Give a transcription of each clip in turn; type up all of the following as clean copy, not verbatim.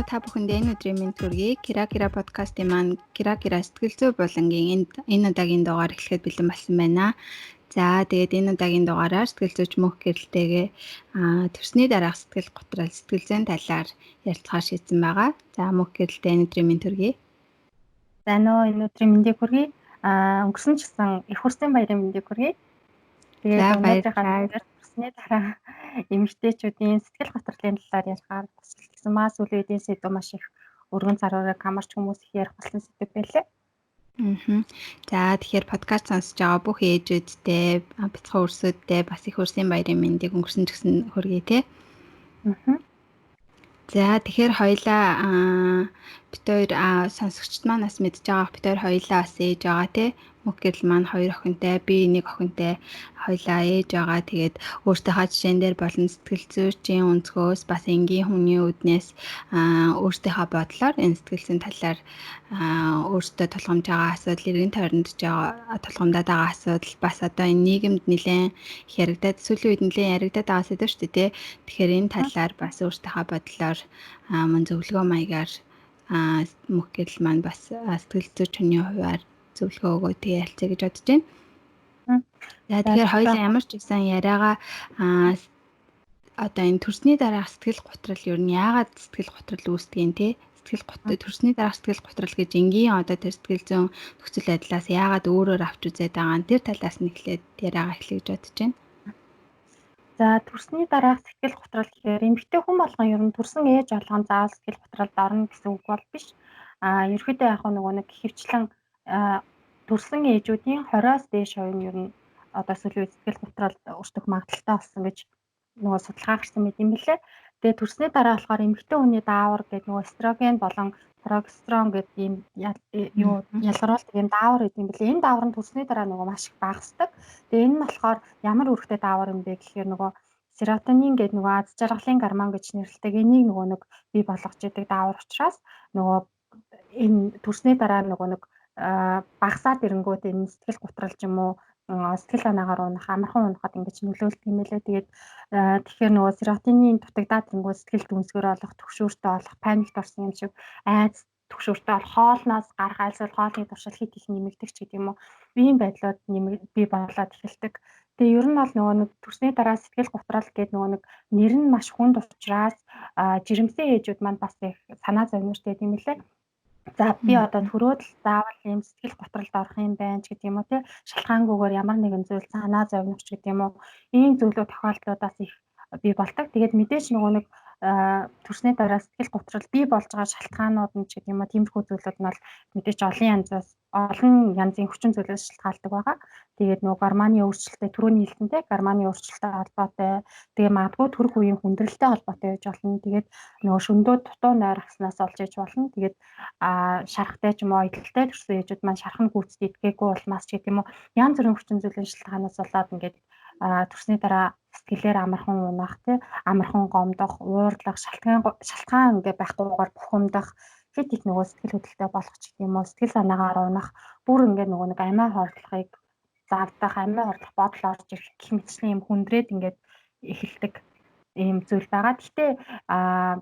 Та бүхэнд энэ өдрийн мэнд хүргэе. Кира Кира подкастын маань Кира Кира сэтгэл зүй булангийн энэ удаагийн дугаар эхлэхэд бэлэн болсон байна. За тэгээд энэ удаагийн дугаараар сэтгэл зүйч Мөнх гэрэлтэйгээ төрсний дараах сэтгэл готрол, сэтгэл зүйн талаар ярилцахаар шийдсэн байгаа. За Мөнх гэрэлтэй, энэ өдрийн мэнд хүргэе. За нөө энэ өдрийн мэндийг хүргэе. Өнгөрсөн ч гэсэн их хурцын баярын мэндийг хүргэе. Тэгээд өнөөдрийнхөө төрсний дараа эмэгтэйчүүдийн сэтгэл готрлын талаар ярихаар тусалсан маа сүүлийн үеийн сэдв маш их өргөн царуурыг хамарч хүмүүс их ярих болсон сэдв байлээ. За тэгэхээр подкаст сонсож байгаа бүх ээжүүдтэй, бяцхан өрсөдтэй бас их хурцын баярын мэндийг өнгөрсөн ч гэсэн хүргэе те. За тэгэхээр хоёлаа бид хоёр сонсогчд маань бас мэдж байгаа, бид хоёр хоёлаа бас ээж байгаа те. Мөнх гэрэл маань хоёр охинтой, би нэг охинтой, хоёлаа ээж байгаа. Тэгээд өөртөөхөө жишээн дээр болон сэтгэл зүйчийн өнцгөөс бас энгийн хүний үүднээс өөртөөхөө бодлоор энэ сэтгэл зүйн талаар өөртөө тулгамж байгаа асуудал, эргэн тойронд тулгамдаад байгаа асуудал бас одоо энэ нийгэмд нэлээд их яригадаад, сүүлийн үед нэлээд яригадаад байгаа сэдв шүү дээ, тэ. Тэгэхээр энэ талаар бас өөртөөхөө бодлоор мөн зөвлөгөө маягаар Мөнх гэрэл маань бас сэтгэл зүйч хүний хувиар зөвлөгөө өгөө тэгээ ярилцъя гэж бодож байна. За тэгэхээр хоёулаа ямар ч байсан яриагаа одоо энэ төрсний дараах сэтгэл готрол ер нь яагаад сэтгэл готрол үүсдэг юм те? Сэтгэл готрол, төрсний дараах сэтгэл готрол гэж энгийн одоо тэр сэтгэл зүйн нөхцөл байдлаас яагаад өөрөөр авч үзээд байгаа нь тэр талаас нь эхлээд яриагаа эхлэе гэж бодож байна. За төрсний дараах сэтгэл готрол гэхээр эмэгтэй хүн болгон ер нь төрсөн ээж болгон заавал сэтгэл готролд орно гэсэн үг бол биш. Ерөнхийдөө яг нөгөө нэг хөвчлэн төрсөн ээжүүдийн 20-оос дээш хувь нь ер нь одоо сүүлийн үед сэтгэл готролд өртөх магадлалтай болсон гэж нөгөө судалгаа гарсан мэт юм билээ. Тэгээ төрсний дараа болохоор эмэгтэй хүний даавар гэдэг нөгөө эстроген болон прогестерон гэдэг ийм юу ялгаруулдаг ийм даавар гэдэг юм билээ. Энэ даавар нь төрсний дараа нөгөө маш их багасдаг. Тэгээ энэ нь болохоор ямар үүрэгтэй даавар юм бэ гэхээр нөгөө серотонин гэдэг нөгөө аз жаргалын гормон гэж нэрлэдэг. Энийг нөгөө нэг бий болгож идэг даавар учраас нөгөө энэ төрсний дараа нөгөө нэг багасаад ирэнгүүт энэ сэтгэл готрол ч юм уу сэтгэл санаагаар унах, амархан унахад ингэж нөлөөлдөг юм лээ. Тэгээд тэгэхээр нөгөө серотонин дутагдаад ирэнгүүт сэтгэл дүнсгэр болох, түгшүүртэй болох, паникт орсон юм шиг айц түгшүүртэй болох, хоолноос гарах айлсвал хоолны туршил хит их нэмэгдэх ч гэдэг юм уу. Ийм байдлууд бий болоод эхэлдэг. Тэгээ ер нь бол нөгөө нэг төрсний дараа сэтгэл готрол гэдэг нөгөө нэг нэр нь маш хүнд учраас жирэмсэн ээжүүд маань бас их санаа зовнортой юм лээ. За би одоо төрөөд л заавал ийм сэтгэл готролд орох юм байна ч гэдэг юм уу те, шалтгаангүйгээр ямар нэгэн зүйл санаа зовнох ч гэдэг юм уу, ийм зүйлүүд тохиолдлуудаас их бий болдог. Тэгээд мэдээж нөгөө нэг төрсний дараа сэтгэл готрол бий болж байгаа шалтгаанууд нь ч гэдэг юм уу, тиймэрхүү зүйлүүд нь бол мэдээж олон янзын хүчин зүйлээс шалтгаалдаг байгаа. Тэгээд нөгөө гормоны өөрчлөлттэй, түрүүний хэлсэнтэй гормоны өөрчлөлттэй холбоотой, тэгээ магадгүй төрөх үеийн хүндрэлтэй холбоотой байж болно. Тэгээд нөгөө шөндөө дутуу нойр авснаас олж иж болно. Тэгээд шарахтай ч юм уу, идэлтэй төрсөн ээжүүд маань шарах нь гүйцэд идгээгүй улмаас ч гэдэг юм уу, янз бүрийн хүчин зүйлийн шалтгаанаас болоод ингээд төрсний дараа сэтгэлээр амархан унах, тий, амархан гомдох, уурлах, шалтгаан ингээ байхгүйгээр бухимдах, хэд их нөгөө сэтгэл хөдлөлтөй болох ч гэх юм уу, сэтгэл санаагаар унах, бүр ингээ нөгөө нэг амиа хорлохыг завдах, амиа хорлох бодол орж ирэх гэх мэтчлийн юм хүндрээд ингээд эхэлдэг ийм зүйл байгаа. Гэхдээ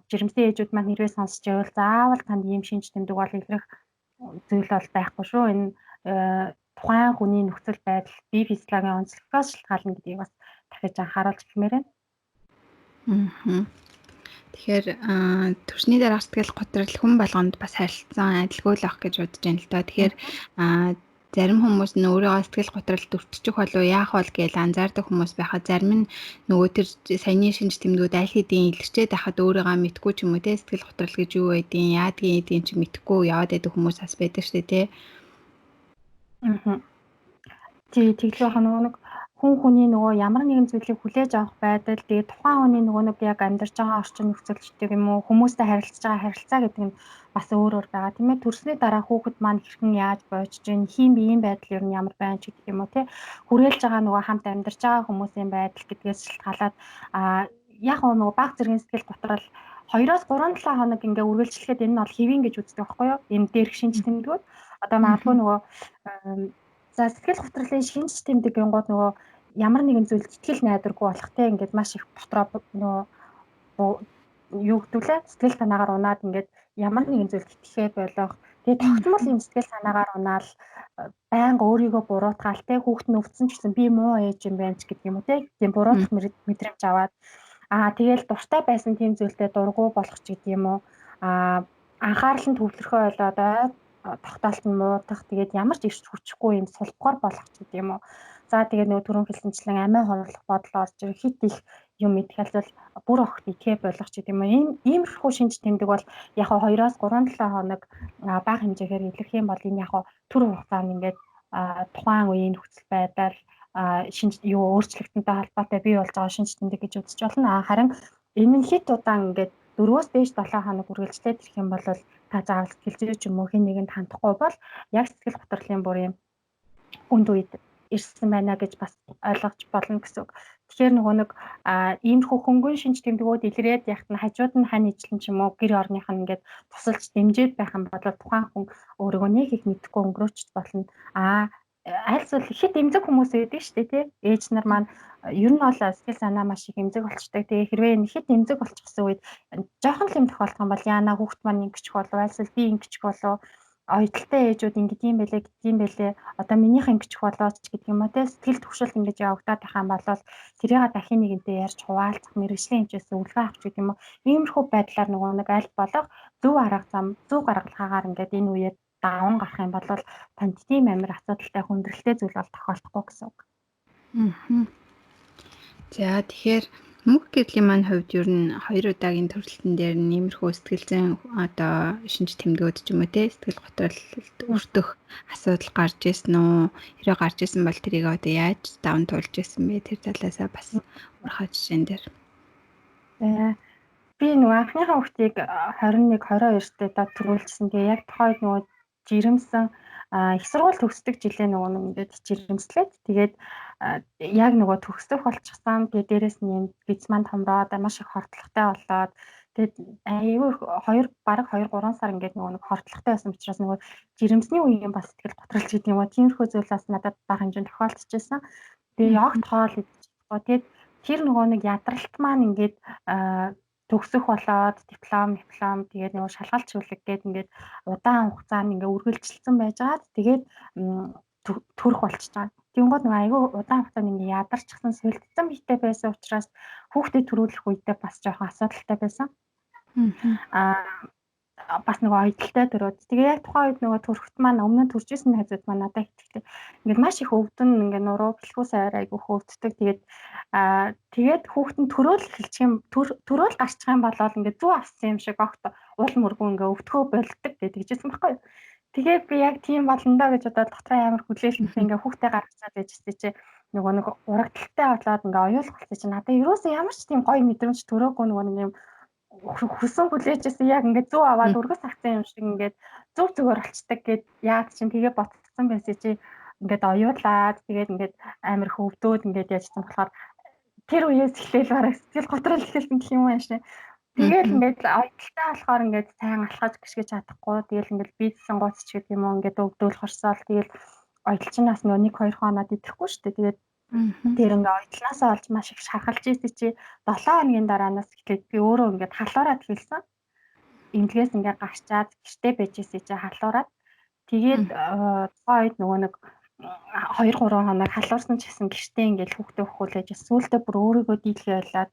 жирэмсэн ээжүүд маань хэрвээ сонсч байвал заавал танд ийм шинж тэмдэг бол илрэх зүйл бол байхгүй шүү. Энэ тухайн хүний нөхцөл байдал, бие физиологийн онцлогоос шалтгаална гэдгийг бас дахиж анхааруулж хэлмээр байна. Тэгэхээр төрсний дараах сэтгэл готрол хүн болгонд бас харилцан адилгүй л ах гэж бодож байна л доо. Тэгэхээр зарим хүмүүс нь өөрийгөө сэтгэл готролд өртчих болов яах бол гэж анзаардаг хүмүүс байхад зарим нь нөгөө тэр саяны шинж тэмдгүүд аль хэдийн илэрчээд байхад өөрийгөө мэдгүй ч юм уу те, сэтгэл готрол гэж юу байдیں, яадгийн эдийн чи мэдхгүй яваад байдаг хүмүүс бас байдаг шүү дээ те. Тий, тэглэх нөгөө нэг хүн хүний нөгөө ямар нэгэн зүйлийг хүлээж авах байдал, тэгээд тухайн хүний нөгөө нэг яг амьдарч байгаа орчин нөхцөл ч гэдэг юм уу, хүмүүстэй харилцаж байгаа харилцаа гэдэг нь бас өөр өөр байгаа тийм ээ. Төрсний дараа хүүхэд маань хэрхэн яаж боожж гин, хин биеийн байдал ер нь ямар байна ч гэдэг юм уу те. Хүрээлж байгаа нөгөө хамт амьдарч байгаа хүмүүсийн байдал гэдгээс шалтгаалаад яг нөгөө баг зэргийн сэтгэл готрол 2-оос 3-7 хоног ингээ үргэлжлэхэд энэ нь бол хэвийн гэж үздэг байхгүй юу? Энэ дээрх шинж тэмдгүүд. Одоо магадгүй нөгөө за сэтгэл готрлын шинж тэмдэг гингууд нөгөө ямар нэгэн зүйлд итгэл найдваргүй болох те, ингээд маш их дотроо нөгөө юу гэдэг лээ сэтгэл санаагаар унаад ингээд ямар нэгэн зүйлд итгэхээ болох. Тэгээ тогтмол юм сэтгэл санаагаар унаал байнга өөрийгөө буруутгаал те хүүхэд нь өвдсөн ч гэсэн би муу ээж юм байна ч гэдэг юм уу те тийм буруутгах мэдрэмж аваад тэгэл дуртай байсан тийм зүйлдээ дургу болох ч гэдэг юм уу анхаарал нь төвлөрхөө болоод тогтоолт нь муудах тэгээд ямар ч ирч хүчгүй юм сулбгар болох ч гэдэг юм уу. За тэгээд нөгөө түрүүн хэлсэнчлэн амиа хорлох бодол орж ирэх хит их юм итгэл бүр огт итгэе болох ч гэдэг юм уу. Иймэрхүү шинж тэмдэг бол яг 2-оос 3-7 хоног бага хэмжээгээр илэрх юм бол энэ яг төр хугацаанд ингээд тухайн үеийн нөхцөл байдал шинж юу өөрчлөгдөнтэй холбоотой бий болж байгаа шинж тэмдэг гэж үзэж болно. Харин энэ нь хит удаан ингээд 4-өөс дээш 7 хоног үргэлжлээд ирэх юм бол та заавал сэтгэл зүйч юм уу хэн нэгэнд хандахгүй бол яг сэтгэл готрлын бүр юм үнд үед ирсэн байна гэж бас ойлгож болно гэсэн үг. Тэгэхээр нөгөө нэг иймэрхүү хөнгөн шинж тэмдгүүд илрээд яхад нь хажууд нь хань ижлэн ч юм уу гэр орных нь ингээд тусалж дэмжиж байх юм бол тухайн хүн өөрийгөө нэг их мэдэхгүй өнгөрөөч болно. Аль зүйл хэд эмзэг хүмүүс байдаг шүү дээ тий. Ээж нар маань ер нь бол сэтгэл санаа маш их эмзэг болчдөг. Тэгээ хэрвээ энэ хэд эмзэг болчихсон үед жоохон л юм тохиолдох юм бол яана хүүхд маань ингэчих болов альсвал би ингэчих болов оюутлалтай ээжүүд ингэдэг юм бэлээ гэдэг юм бэлээ одоо минийх ингэчих болоо ч гэдэг юм уу те сэтгэл түгшил ингэж явагдаад байх юм бол тэрийг дахин нэгэнтээ ярьж хуваалцах мэргэжлийн хэмжээс өвлгөө авч гэдэг юм уу иймэрхүү байдлаар нөгөө нэг аль болох зөв арга зам зөв гаргалгаагаар ингээд энэ үеэр даван гарах юм бол танд тийм амар асуудалтай хүндрэлтэй зүйл бол тохиолдохгүй гэсэн үг. За тэгэхээр мөнх гэрлийн маань хувьд ер нь хоёр удаагийн төрөлтөн дээр нь иймэрхүү сэтгэл зүйн одоо шинж тэмдгүүд ч юм уу те сэтгэл готролд өртөх асуудал гарч ирсэн үү? Хэрэг гарч ирсэн бол тэрийг одоо яаж даван туулж ирсэн бэ? Тэр талаасаа бас урхаа жишээн дээр. Би нөгөө анхныхаа хүүхдийг 21 22 даа төрүүлсэн. Тэгээ яг тухайн үед нөгөө жирэмсэн их сургууль төгсдөг жилээ нөгөө нэг ингээд жирэмслээд тэгээд яг нөгөө төгсөх болчихсан. Тэгээд дээрэс нь юм биз маань томроод маш их хортлоготой болоод тэгээд аюу 2 бараг 2 3 сар ингээд нөгөө нэг хортлоготой байсан учраас нөгөө жирэмсний үеийн бас сэтгэл готролч гэдэг юм уу тиймэрхүү зүйл бас надад бага хэмжээнд тохиолдчихсэн. Тэгээд огт хоол идчихгүй. Тэгээд тэр нөгөө нэг ядралт маань ингээд төгсөх болоод диплом тэгээд нөгөө шалгалт шүлэг гээд ингээд удаан хугацаанд ингээд үргэлжилсэн байжгаад тэгээд төрөх болчихж байгаа. Тэнгууд нөгөө айгүй удаан хугацаанд ингээд ядарчихсан сэлдсэн биетэй байсан учраас хүүхдээ төрүүлэх үедээ бас жоохон асуудалтай байсан. Бас нөгөө оёдолтой төрөөд. Тэгээ яг тухайн үед нөгөө төрөхт маань өмнө нь төрж исэн найзууд маань надад итгэдэг. Ингээд маш их өвдөн ингээд нуруу бэлхүүс арай айгүй хөвддөг. Тэгээд тэгээд хүүхэд нь төрөөл эхэлчих юм төрөөл гарчих юм бол ингээд зүү авсан юм шиг огт уул мөргүү ингээд өвдөхөө болдог гэдэг хэлжсэн байхгүй юу. Тэгээд би яг тийм болно доо гэж бодоод дотроо амар хүлээлттэй ингээд хүүхдээ гаргацаад байжсэн чи нөгөө нэг урагталтай болоод ингээд оюулах болсон чи надад ерөөсөө ямар ч тийм гоё мэдрэмж төрөөгүй нөгөө нэг юм хүсэн хүлээжсэн яг ингээд зүү аваад өргөс авсан юм шиг ингээд зөв зүгээр болчдөг гэд яад чинь тэгээ ботцсон байсан чи ингээд оюулаад тэгээд ингээд амар хөвдөөд ингээд яжсан болохоор тэр үеэс эхлээл бараг сэтгэл готрол эхэлсэн гэх юм ааш. Тэгэл ингээд оюуталтай болохоор ингээд сайн алхаж гიშгэж чадахгүй тэгэл ингээд бийдсэн гуйц ч гэдэг юм уу ингээд өвдөөл хорсоол тэгэл оюутал чинь бас нөгөө 1 2 хоноод идэхгүй шүү дээ. Тэгээд тэр ингээ оюутлаасаа олж маш их шархалж ийсэн чи 7 хоногийн дараанаас эхлээд би өөрөө ингээд халуураад хэлсэн. Эмнэлгээс ингээ гарчаад гэртээ байж ийсэн чи халуураад тэгээд тухайн үед нөгөө нэг 2 3 хоног халуурсан ч гэсэн гэртээ ингээд хүүхдээ хөхүүлээж сүүлдээ бүр өөрийгөө дийлхээ болоод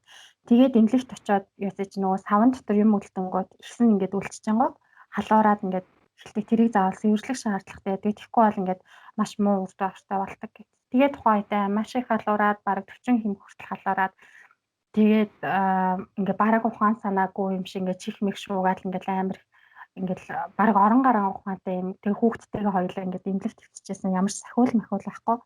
тэгээд эмнэлэгт очиод яасан чи нөгөө саван дотор юм үлдэнгүүт ихсэн ингээд үлдчихэнгууд халуураад ингээд эхэлдэг тэрийг заавал цэвэрлэх шаардлагатай байдаг. Тэгэхгүй бол ингээд маш муу үр дүнтэй болдог гэх. Тэгээд тухайн үедээ маш их халуураад бараг 40 хэм хүртэл халуураад тэгээд ингээ бараг ухаан санаагүй юм шиг ингээ чих мэх шуугаад ингээ амар ингээл бараг орон гарan ухаантай юм тэг хүүхдтэйгээ хоёулаа ингээд эмнэлэгт хэвчижсэн ямар ч сахиул махиул байхгүй.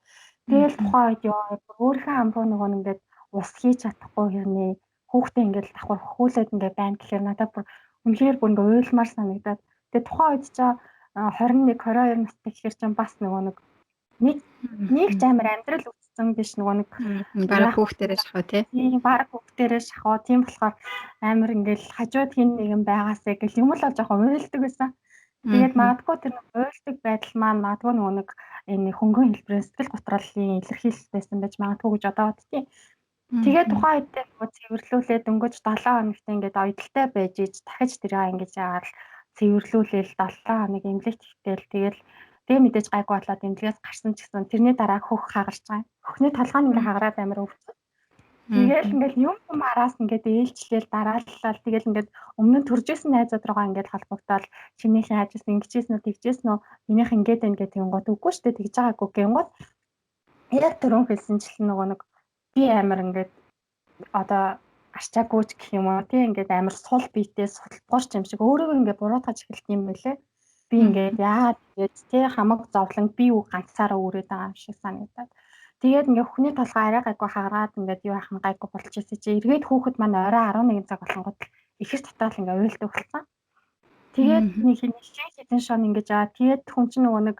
Тэгэл тухайн үед ёо өөрийнхөө ам руу нөгөө ингээд ус хийж чадахгүй хэрнээ хүүхдээ ингээд давхар хөхүүлээд ингээд байна гэхээр надад бүр үнэхээр бүр ингээд уйлмаар санагдаад тэгээ тухайн үед чи 21 22 настай гэхээр чинь бас нөгөө нэг нэг ч амар амьдрал үтсэн биш нөгөө нэг бараг хүүхдэрээ шахав тий. Тийм бараг хүүхдэрээ шахав. Тийм болохоор амар ингээл хажууд хин нэгэн байгаасэ гэл юм л бол жоохон уйлдаг байсан. Тэгээд магадгүй тэр уйлдаг байдал маань магадгүй нөгөө нэг энэ хөнгөн хэлбэрийн сэтгэл готролын илэрхийлэл байсан байж магадгүй гэж одоо боддیں۔ Тэгээ тухайн үед нөгөө цэвэрлүүлээд дөнгөж 7 хоногт ингээд оёдолтой байж иж дахиж тэрийг ингэж яагаад цэвэрлүүлээл 7 хоног эмнэлэгт ихтэл тэгэл тэгээ мэдээж гайгүй болоод эмнэлгээс гарсан ч гэсэн тэрний дараа хөх хагарч байгаа. Хөхний толгой нь ингээ хагараад амар өвчсөн. Тэгэл ингээл юм юм араас ингээд ээлжлээл дараалал тэгэл ингээд өмнө нь төржсэн найзууд руугаа ингээд холбогдоол чинийх яаж исэн ингэжсэн үү тэгжсэн үү минийх ингээд байна гэх тэгэнгүүт үгүй шүү дээ тэгж байгаагүй гэнгүүт яг түрүүн хэлсэнчлэн нөгөө нэг би амар ингээд одоо арчаагүй ч гэх юм уу тий ингээд амар сул биетэй сулбуурч юм шиг өөрийгөө ингээд буруутгаж эхэлт юм байлээ. Би ингээд яагаад тэгээд тий хамаг зовлон би юу ганцаараа үрээд байгаа юм шиг санагдаад. Тэгээд ингээд хүний толгой арай гайгүй хагараад ингээд юу яах нь гайгүй болж ирсэн чи эргээд хүүхэд маань орой 11 цаг болонгууд ихэр татаал ингээд уйлдаг болсон. Тэгээд нэг хэдэн шон ингэж аа тэгээд хүн чинь нөгөө нэг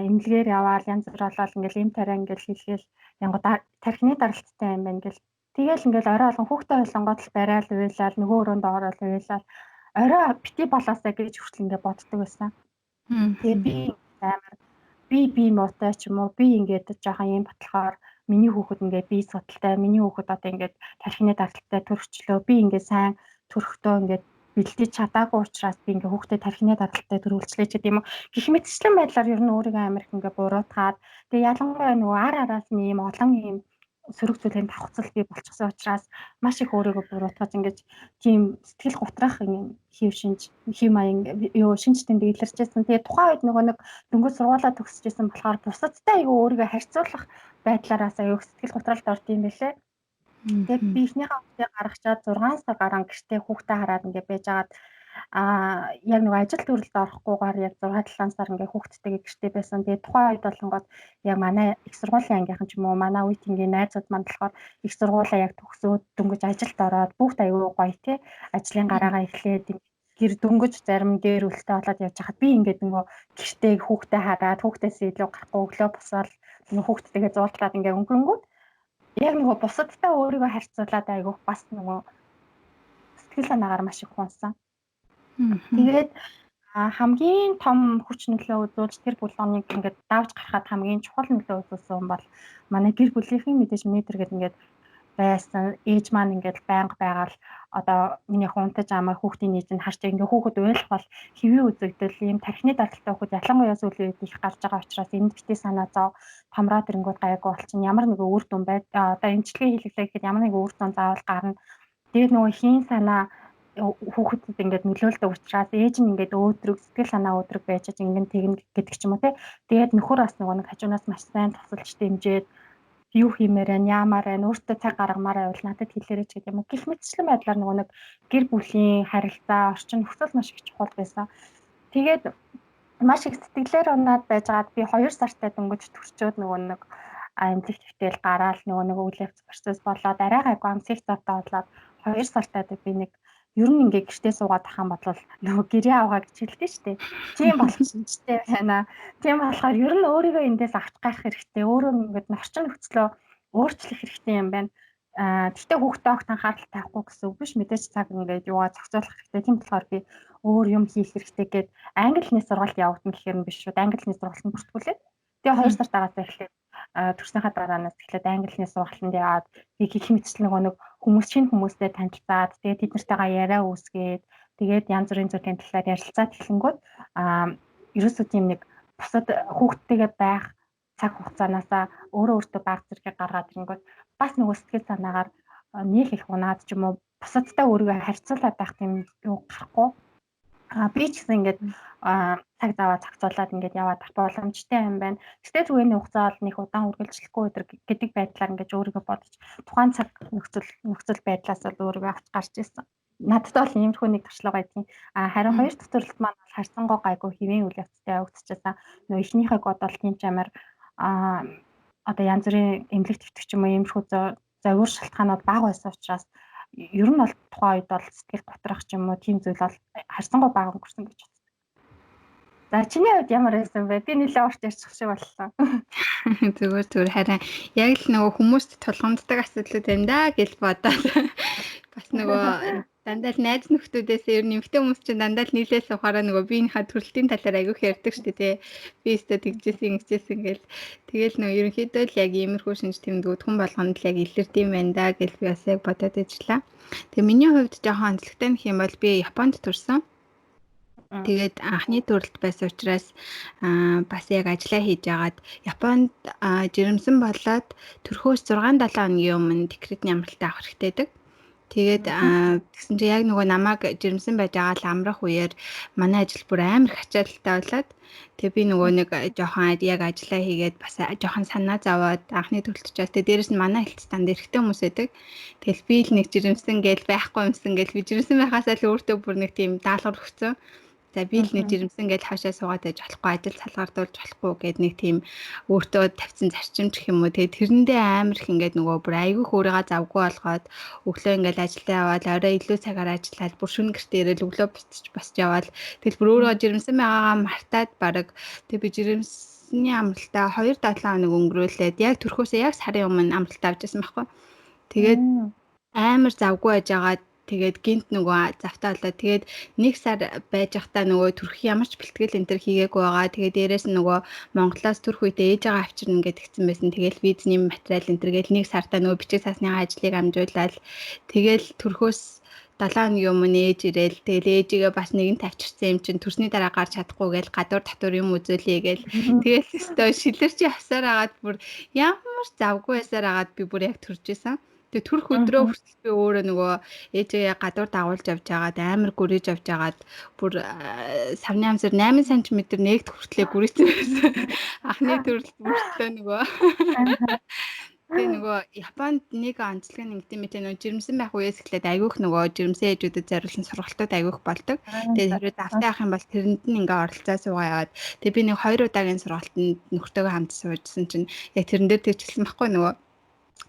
эмнэлгээр яваал янз бүр болоод ингээд им тариа ингээд хэлгээл янгууд тархины даралттай юм байна гэл. Тэгэл ингээл орой болгон хүүхдээ ойлонгоод л барайл уйлал нөгөө өрөөнд ороод уйлал орой бити болоосаа гэж хүртэл ингээд боддог байсан. Тэгээд би амар би муутай ч юм уу би ингээд жоохон юм ботлохоор миний хүүхэд ингээд бие судалтай миний хүүхэд одоо ингээд тархины даралттай төрчлөө би ингээд сайн төрөхдөө ингээд бэлдэж чадаагүй учраас би ингээд хүүхдэд тархины даралттай төрүүлчлээ ч гэдэм юм уу. Гэх мэтчлэн байдлаар ер нь өөрийгөө амар их ингээд буруутгаад тэгээ ялангуяа нөгөө ар араас нь ийм олон ийм сөрөг зүйлийн давхцал бий болчихсон учраас маш их өөрийгөө буруутгаж ингэж тийм сэтгэл гутрах юм хэв шинж хэв маяг юу шинж тэмдэг илэрчээсэн. Тэгээ тухайн үед нөгөө нэг дөнгөж сургуулаа төгсөжсэн болохоор бусадтай айгүй өөрийгөө харьцуулах байдлаараас айгүй сэтгэл гутралд орд юм байлээ. Тэгээд би эхнийхээ хүүхдээ гаргачаад 6 сар гарan гэртээ хүүхдээ хараад ингээд байж агаад яг нөгөө ажил төрөлд орохгүйгээр яг 6 7 сар ингээ хүүхдтэйгээ гэртээ байсан. Тэгээд тухайн үед болонгод яг манай их сургуулийн ангийнхан ч юм уу манай үеийнхээ найзууд маань болохоор их сургуулаа яг төгсөөд дөнгөж ажилд ороод бүгд аюу гоё те ажлын гараагаа эхлээд гэр дөнгөж зарим гэр бүлтэй болоод явж хахад би ингээд нөгөө гэртээ хүүхдээ хараад хүүхдээс илүү гарахгүй өглөө босоод нөгөө хүүхдтэйгээ зуултлаад ингээ өнгөрөнгүүд яг нөгөө бусадтай өөрийгөө харьцуулаад айгүйх бас нөгөө сэтгэл санаагаар маш их унсан. Тэгээд хамгийн том хүч нөлөө үзүүлж тэр булгоныг ингээд давж гарахад хамгийн чухал нөлөө үзүүлсэн бол манай гэр бүлийнхэн мэдээж миний тэргээд ингээд байсан ээж маань ингээд байнга байгаал одоо миний хунтаж амаа хүүхдийн нийт нь харч ингээд хүүхэд уйлах бол хэвийн үзэгдэл ийм тархины даралттай хүүхэд ялангуяа сүүлийн үед их гарч байгаа учраас энд битгий санаа зов томроо тэрэнгүүд гайгүй болчин ямар нэгэн үр дүн байд одоо эмчилгээ хийлгэлээ гэхэд ямар нэгэн үр дүн заавал гарна. Тэгээд нөгөө хийн санаа хүүхэдэд ингээд нөлөөлдөг учраас ээж нь ингээд өөдрөг сэтгэл санаа өөдрөг байж ингэн тэгнэ гэдэг ч юм уу те. Тэгээд нөхөр бас нөгөө нэг хажуунаас маш сайн тусалж дэмжиж юу хиймээр байна, яамаар байна, өөртөө цаг гаргамаар байвал надад хэлээрэй ч гэдэг юм уу. Гэх мэтчлэн байдлаар нөгөө нэг гэр бүлийн харилцаа, орчин нөхцөл маш их чухал байсан. Тэгээд маш их сэтгэлээр унаад байжгаад би 2 сартай дөнгөж төрчөөд нөгөө нэг эмнэлэг твтэл гараал нөгөө нэг үйл явц процесс болоод арай гайгүй амсыг завтаа болоод 2 сартай би нэг ер нь ингээ гэртээ суугаад ах юм бол нөгөө гэрээ авгаа гэж хэлдэг шүү дээ. Тийм боломжтой байна. Тийм болохоор ер нь өөрийгөө эндээс авч гарах хэрэгтэй. Өөрөө ингээд орчин нөхцлөө өөрчлөх хэрэгтэй юм байна. Гэхдээ хүүхдээ огт анхаарал тавихгүй гэсэн үг биш. Мэдээж цаг ингээд юугаа зохицуулах хэрэгтэй. Тийм болохоор би өөр юм хийх хэрэгтэй гэд англи хэлний сургалт явагдана гэхээр нь биш шүү. Англи хэлний сургалтанд бүртгүүлээд тэгээ 2 сар дараас эхлээд төрснийхаа дараанаас эхлээд англи хэлний сургалтанд яваад би гэх мэтчлэн нөгөө нэг хүмүүс шинэ хүмүүстэй танилцаад тэгээд тэд нартайгаа яриа үүсгээд тэгээд янз бүрийн зүйлийн талаар ярилцаад эхлэнгүүт ерөөсөө тийм нэг бусад хүүхдтэйгээ байх цаг хугацаанаасаа өөрөө өөртөө баг зэргийг гаргаад ирэнгүүт бас нөгөө сэтгэл санаагаар нийл их унаад ч юм уу бусадтай өөрийгөө харьцуулаад байх тийм юу гарахгүй. Би ч гэсэн ингээд цаг заваа зохицуулаад ингээд яваад ах боломжтой юм байна. Гэтэ түгээний хугацаа бол нэг удаан үргэлжлэхгүй өдр гэдэг байдлаар ингээд өөрийгөө бодож тухайн цаг нөхцөл байдлаас бол өөрийгөө авч гарч ирсэн. Надад бол иймэрхүү нэг туршлага байдгийн. Харин хоёр дахь төрөлт маань бол харьцангуй гайгүй хэвийн үйл явцтай явагдчихсан. Нөө эхнийхээ бодол тийм ч амар одоо янз бүрийн эмнэлэг твтэх ч юм уу иймэрхүү зовиур шалтгаанууд бага байсан учраас ер нь бол тухайн үед бол сэтгэл готрох ч юм уу тийм зүйл бол харьцангуй бага өнгөрсөн гэж боддог. За чиний хувьд ямар байсан бэ? Би нэлээд урт ярьчих шиг боллоо. Зүгээр зүгээр харин яг л нөгөө хүмүүст тулгамддаг асуудлууд байна да гэж бодоод бас нөгөө Дандаа л найз нөхдүүдээс ер нь эмэгтэй хүмүүс чинь дандаа л нийлээл сухаараа нөгөө биенийхээ төрөлтийн талаар айгүйх ярьдаг шүү дээ тий. Би өстө тэгжсэн ингэжсэн гэл тэгэл нөгөө ерөнхийдөө л яг иймэрхүү шинж тэмдгүүд хүн болгонд л яг илэрдэм байна да гэж би бас яг бодоод ижлээ. Тэгээ миний хувьд жоохон онцлогтой нөх юм бол би Японд төрсөн. Тэгээд анхны төрөлт байсан учраас бас яг ажиллаа хийж агаад Японд жирэмсэн болоод төрхөөс 6 7 хоногийн өмнө декретний амралтаа авах хэрэгтэй байдаг. Тэгээд тэгсэн чинь яг нөгөө намайг жирэмсэн байж байгаа л амрах үеэр манай ажил бүр амар их ачаалттай болоод тэгээ би нөгөө нэг жоохон яг ажиллаа хийгээд бас жоохон санаа зовоод анхны төрөлт учраас тэгээ дээрэс нь манай хэлц данд эрэгтэй хүмүүс байдаг. Тэгэл би л нэг жирэмсэн гээл байхгүй юмсан гээл би жирэмсэн байхаасаа л өөртөө бүр нэг тийм даалгавар өгсөн. За би л нэг жирэмсэн гэж хашаа суугаад байж болохгүй, ажил салгардуулж болохгүй гэд нэг тийм өөртөө тавьсан зарчим ч гэх юм уу. Тэгээ тэрэндээ амар их ингээд нөгөө бүр айгүйх өөрийгөө завгүй болгоод өглөө ингээд ажиллаа яваад орой илүү цагаар ажиллаад бүр шөнө гэртээ ирээл өглөө буцаж босч яваал. Тэгэл бүр өөрийгөө жирэмсэн байгаагаа мартаад бараг тэгээ би жирэмсний амралтаа 2 7 хоног өнгөрөөлээд яг төрхөөсөө яг сарын өмнө амралтаа авч ирсэн байхгүй. Тэгээд амар завгүй байж байгаад тэгээд гинт нөгөө завтаа болоо. Тэгээд нэг сар байж байхдаа нөгөө төрөх ямар ч бэлтгэл энэ төр хийгээгүй байгаа. Тэгээд дээрээс нь нөгөө Монголоос төрөх үедээ ээжээгээ авчирна гэдээ тэгсэн байсан. Тэгэл визний материал энэ төр гээл нэг сартаа нөгөө бичиг цаасныхаа ажлыг амжуулаад тэгэл төрхөөс 7 хоногийн өмнө ээж ирээл тэгэл ээжигээ бас нэгэн тавьчирсан юм чинь төрсний дараа гарч чадахгүй гээл гадуур татвар юм үзүүлье гээл тэгэл өстой шилэрч явсаар агаад бүр ямар завгүй байсаар агаад би бүр яг төрж исэн. Тэгээ төрөх өдрөө хүртэл би өөрөө нөгөө ээжээ гадуур дагуулж явж байгаад амар гүрэж явж байгаад бүр савны амсар 8 см нэгт хүртлээ гүрээсэн байсан. Анхны төрөлт бүртлээ нөгөө. Тэгээ нөгөө Японд нэг онцлог нь ингэдэм мэт нөгөө жирэмсэн байх үеэс эхлээд айгүйх нөгөө жирэмсэн ээжүүдэд зориулсан сургалтууд айгүйх болдог. Тэгээ хэрвээ завтай авах юм бол тэрэнд нь ингээ оролцоо суугаа яваад тэгээ би нэг 2 удаагийн сургалтанд нөхөртөөгөө хамт суужсэн чинь яг тэрэн дээр тэгчихсэн байхгүй нөгөө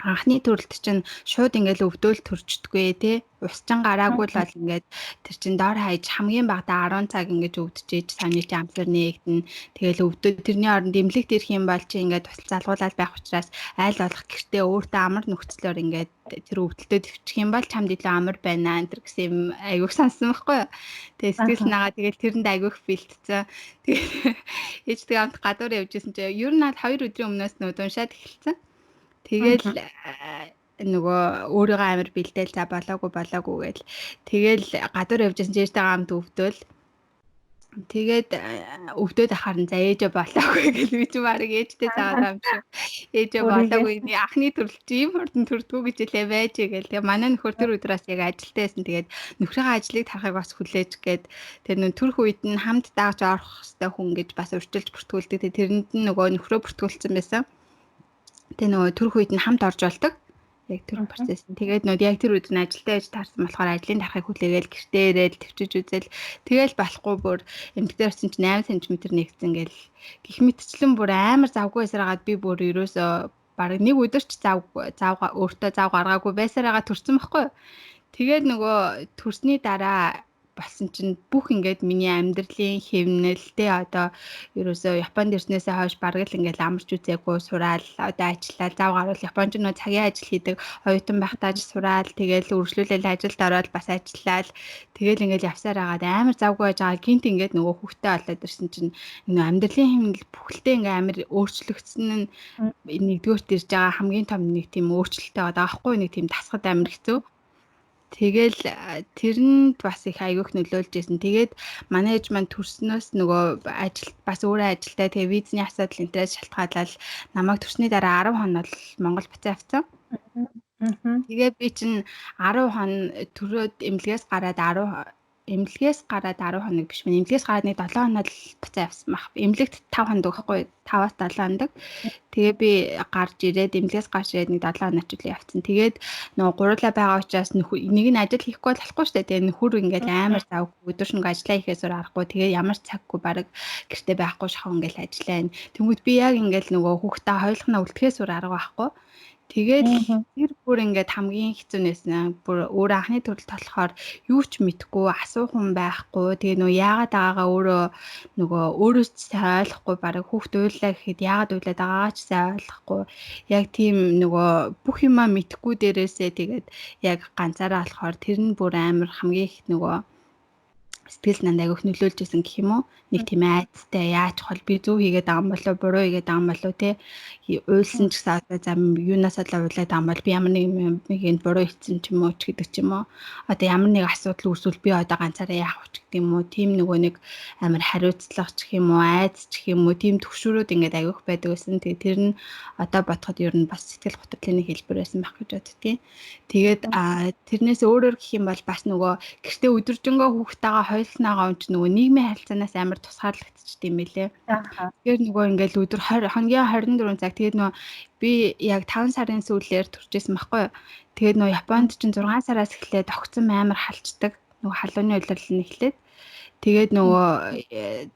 анхны төрөлт чинь шууд ингээл өвдөөл төрчдгөө тий ус чин гараагүй л бол ингээд тэр чин дор хаяж хамгийн багадаа 10 цаг ингэж өвдөж савны чи амсар нээгдэн тэгэл өвдөө тэрний оронд имлэгт ирэх юм бол чи ингээд тусал залгуулаад байх учраас айл болох гэртээ өөртөө амар нөхцлөөр ингээд тэр өвдөлтөө төвчих юм бол чамд илүү амар байна энэ төр гэсэн юм айгүйх сансан байхгүй юу. Тэгээ сэтгэл нагаа тэгэл тэрэнд айгүйх бэлтцэн. Тэгээ ээжтэйгээ хамт гадуур явж исэн чи ер нь 2 өдрийн өмнөөс нөө уншаад эхэлсэн. Тэгэл нөгөө өөрийгөө амар бэлдээл за болоогүй болоогүй гэл тэгэл гадуур явж байсан чи ээжтэйгээ хамт өвдөөл тэгээд өвдөд ахаар нь за ээжээ болоогүй гэл би чи барыг ээжтэй заагаад юм шиг ээжээ болоогүй анхны төрөл чи ийм хурдан төрдгүү гэж хэлээ байж гээл тэгээ манай нөхөр тэр өдрөөс яг ажилтай байсан. Тэгээд нөхрийнхээ ажлыг тарахыг бас хүлээж гээд тэр нөх төрөх үед нь хамт даагч орох хэвээр хүн гэж бас урьдчилж бүртгүүлдэг. Тэгээд тэрэнд нь нөгөө нөхрөө бүртгүүлсэн байсан. Тэгээ нөгөө төрөх үед нь хамт орж болдог. Яг төрөх процесс нь. Тэгээд нөгөө яг тэр үед нь ажилдаа яж таарсан болохоор ажлын тарахыг хүлээгээл гэртээ ирээл төвчөж үзэл тэгэл болохгүй бүр эмэгтэй орсон чинь 8 см нэгдсэн гэл гих мэтчлэн бүр амар завгүй байсаар хагаад би бүр ерөөсөө бараг нэг өдөрч зав зав өөртөө зав гаргаагүй байсаар хагаад төрсөн байхгүй. Тэгээд нөгөө төрсний дараа болсон чинь бүх ингээд миний амьдралын хэвнэл те одоо ерөөсөө Японд ирснээсээ хойш бараг л ингээд амарч үзээгүй сураал одоо ажиллаад зав гарвал Японд нөө цагийн ажил хийдэг оюутан байхдаа ч сураал тэгэл үргэлжлүүлэл ажилд ороод бас ажиллаал тэгэл ингээд явсаар хагаад амар завгүй байж байгаа гинт ингээд нөгөө хүүхдээ олоод ирсэн чинь нөгөө амьдралын хэвнэл бүхэлдээ ингээд амар өөрчлөгдсөн нь нэгдүгüрт ирж байгаа хамгийн том нэг тийм өөрчлөлттэй байгаа байхгүй нэг тийм дасгад амар хэцүү. Тэгэл тэрэнд бас их айгүйх нөлөөлж исэн. Тэгээд манай ээж маань төрснөөс нөгөө ажил бас өөрөө ажилтай. Тэгээ визний асуудал энтерээс шалтгаалал намайг төрсний дараа 10 хоног Монгол буцаа авцсан. Тэгээ би чинь 10 хон төрөөд эмнэлгээс гараад 10 эмнэлгээс гараад 10 хоног биш мэн эмнэлгээс гараад нэг 7 хоног л буцаа явсан баг. Эмнэлэгт 5 хоног байхгүй 5-аас 7 хоног. Тэгээ би гарч ирээд эмнэлгээс гарч ирээд нэг 7 хоног ч үлээ явцсан. Тэгээд нөгөө гурлаа байгаа учраас нэг нь ажил хийхгүй болохгүй шүү дээ. Тэгээ нөхөр ингээл амар завгүй өдөр шөнөгүй ажиллаа хийхээс өөр аргагүй. Тэгээ ямар ч цаггүй баг гэртээ байхгүй шахав ингээл ажиллаа. Тэнгүүд би яг ингээл нөгөө хүүхдээ хоёулахнаа үлдэхээс өөр арга байхгүй. Тэгэл тэр бүр ингээд хамгийн хэцүү нэсэн. Бүр өөр анхны төрөлт болохоор юу ч мэдэхгүй, асуух хүн байхгүй. Тэгээ нөгөө яагаад байгаагаа өөрөө нөгөө өөрөөс ч сайн ойлгохгүй, бараг хүүхд уйлаа гэхэд яагаад уйлаад байгаагаа ч сайн ойлгохгүй. Яг тийм нөгөө бүх юмаа мэдэхгүй дээрээсээ тэгээд яг ганцаараа болохоор тэр нь бүр амар хамгийн их нөгөө сэтгэл нанд айгүйх нөлөөлж исэн гэх юм уу? Нэг тийм айцтай яаж хол би зөв хийгээд байгаа юм болоо буруу хийгээд байгаа юм болоо те уйлсан ч гэсэн одоо за юунаас л уйлаад байгаа юм бол би ямар нэг юм нэг буруу хийсэн ч юм уу ч гэдэг ч юм уу. Одоо ямар нэг асуудал үүсвэл би одоо ганцаараа яах вэ ч гэдэг юм уу. Тийм нөгөө нэг амар хариуцлага ч гэх юм уу, айц ч гэх юм уу, тийм төвшөөрүүд ингээд айгүйх байдаг байсан. Тэгээ тэр нь одоо бодоход ер нь бас сэтгэл готрлын нэг хэлбэр байсан байх гэж боддгийн. Тэгээд тэрнээс өөрөөр гэх юм бол бас нөгөө гэртээ өдөржингөө хүүхдтэйгээ хоёулснагаа юм чи нөгөө нийгмийн харилцаанаас амар тусгаарлагдчихд юм билээ. Тэгэхээр нөгөө ингээл өдөр 20 хоногийн 24 цаг тэгээд нөгөө би яг 5 сарын сүүлээр төржсэн байхгүй юу. Тэгээд нөгөө Японд чинь 6 сараас эхлээд огцом амар халчдаг. Нөгөө халууны улирал нь эхлээд тэгээд нөгөө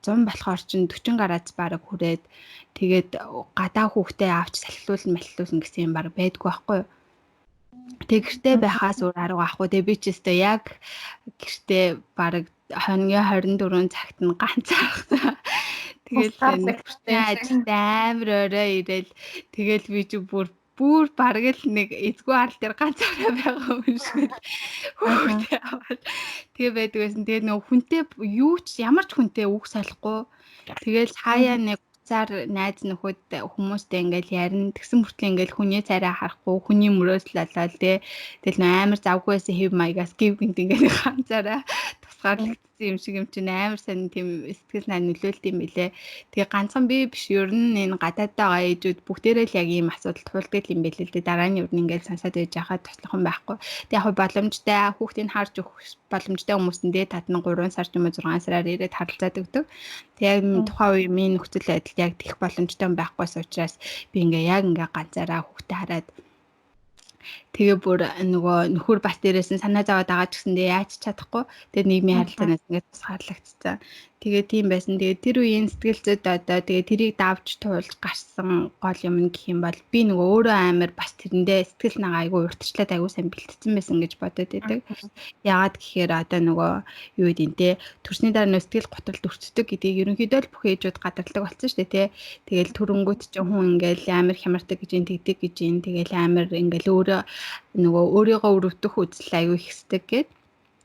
100 болохоор чинь 40 градус бараг хүрээд тэгээд гадаа хүүхдээ авч салхилуулна малхилуулна гэсэн юм бараг байдгүй байхгүй юу. Тэг гэртээ байхаас өөр арга байхгүй. Тэгээ би ч өстой яг гэртээ бараг хоногийн 24 цагт нь ганцаархсан. Тэгэл нөхөртэй ажилд амар орой ирээл тэгэл би чи бүр бараг л нэг эзгүй арал дээр ганцаараа байгаа юм шиг л хүүхдээ аваад тэгээ байдаг байсан. Тэгээ нөгөө хүнтэй юу ч ямар ч хүнтэй үг солихгүй. Тэгэл хаяа нэг уцаар найз нөхөд хүмүүстэй ингээл ярина. Тэгсэн мөртлөө ингээл хүний царай харахгүй, хүний мөрөөс лалаа л тэгэл нөө амар завгүй байсан хэв маягаас гів гинт ингээл ганцаараа тусгаарлагдсан юм шиг юм чинь амар сайн тийм сэтгэл най нөлөөлт юм билэ. Тэгээ ганцхан би биш ер нь энэ гадаад байгаа ээжүүд бүгдээрээ л яг ийм асуудал туулдаг юм билээ л дээ. Дараа нь ер нь ингээл сонсоод байж байхад туслах юм байхгүй. Тэгээ яг боломжтой хүүхдийг харж өгөх боломжтой хүмүүсэндээ татна 3 сар ч юм уу 6 сараар ирээд харилцаад өгдөг. Тэгээ яг тухайн үеийн миний нөхцөл байдал яг тех боломжтой байхгүйс учраас би ингээ яг ингээ ганцаараа хүүхдээ хараад тэгээ бүр нөгөө нөхөр бас дээрээс нь санаа зовоод байгаа ч гэсэндээ яаж ч чадахгүй. Тэгээ нийгмийн харилцаанаас ингээд тусгаарлагдсан. Тэгээ тийм байсан. Тэгээ тэр үеийн сэтгэл зүйд одоо тэгээ тэрийг давж туулж гарсан гол юм нь гэх юм бол би нөгөө өөрөө амар бас тэрэндээ сэтгэл нагаа айгүй уртчлаад айгүй сайн бэлтгэсэн байсан гэж бодод байдаг. Яагаад гэхээр одоо нөгөө юу гэдэг нь те төрсний дараа нөгөө сэтгэл готролд өртдөг гэдгийг ерөнхийдөө л бүх ээжүүд гадарладаг болсон шүү дээ те. Тэгэл төрөнгүүт чинь хүн ингээл амар хямардаг гэж ин тэгдэг гэж ин тэгэл амар ингээл өөрөө нөгөө өөрийгөө өрөвдөх үзэл айгүй ихсдэг гэд.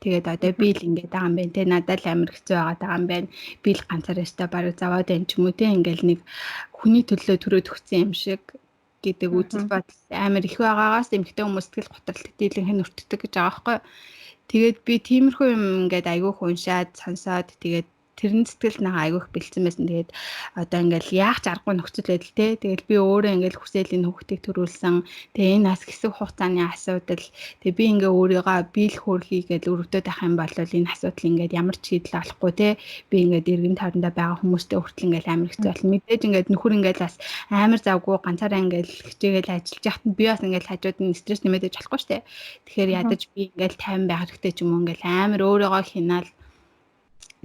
Тэгээд одоо би л ингээд байгаа юм байна те надад л амар хэцүү байгаад байгаа юм байна. Би л ганцаараа өстой бараг заваад байна ч юм уу те ингээл нэг хүний төлөө төрөөд өгсөн юм шиг гэдэг үзэл бодол амар их байгаагаас эмэгтэй хүмүүс сэтгэл готролт дийлэнх нь өртдөг гэж байгаа байхгүй. Тэгээд би тиймэрхүү юм ингээд айгүй их уншаад сонсоод тэгээд тэрэн сэтгэл нагаа айгүйх бэлдсэн байсан. Тэгээд одоо ингээл яах ч аргагүй нөхцөл байдал те. Тэгэл би өөрөө ингээл хүсэл энэ хүүхдийг төрүүлсэн. Тэгээ энэ бас хэсэг хугацааны асуудал. Тэгээ би ингээ өөрийгөө биелэх хөөрхийгээл өрөвдөд байх юм бол энэ асуудал ингээд ямар ч шийдэл олохгүй те. Би ингээд эргэн тойрондоо байгаа хүмүүстэй хүртэл ингээл амар хэцүү болно. Мэдээж ингээд нөхөр ингээл бас амар завгүй ганцаараа ингээл хичээгээл ажиллаж яхад би бас ингээл хажууд нь стресс нэмээд байж болохгүй штэ. Тэгэхээр ядаж би ингээл тайван байх хэрэгтэй ч юм уу ингээл амар өөрийгөө хинаал.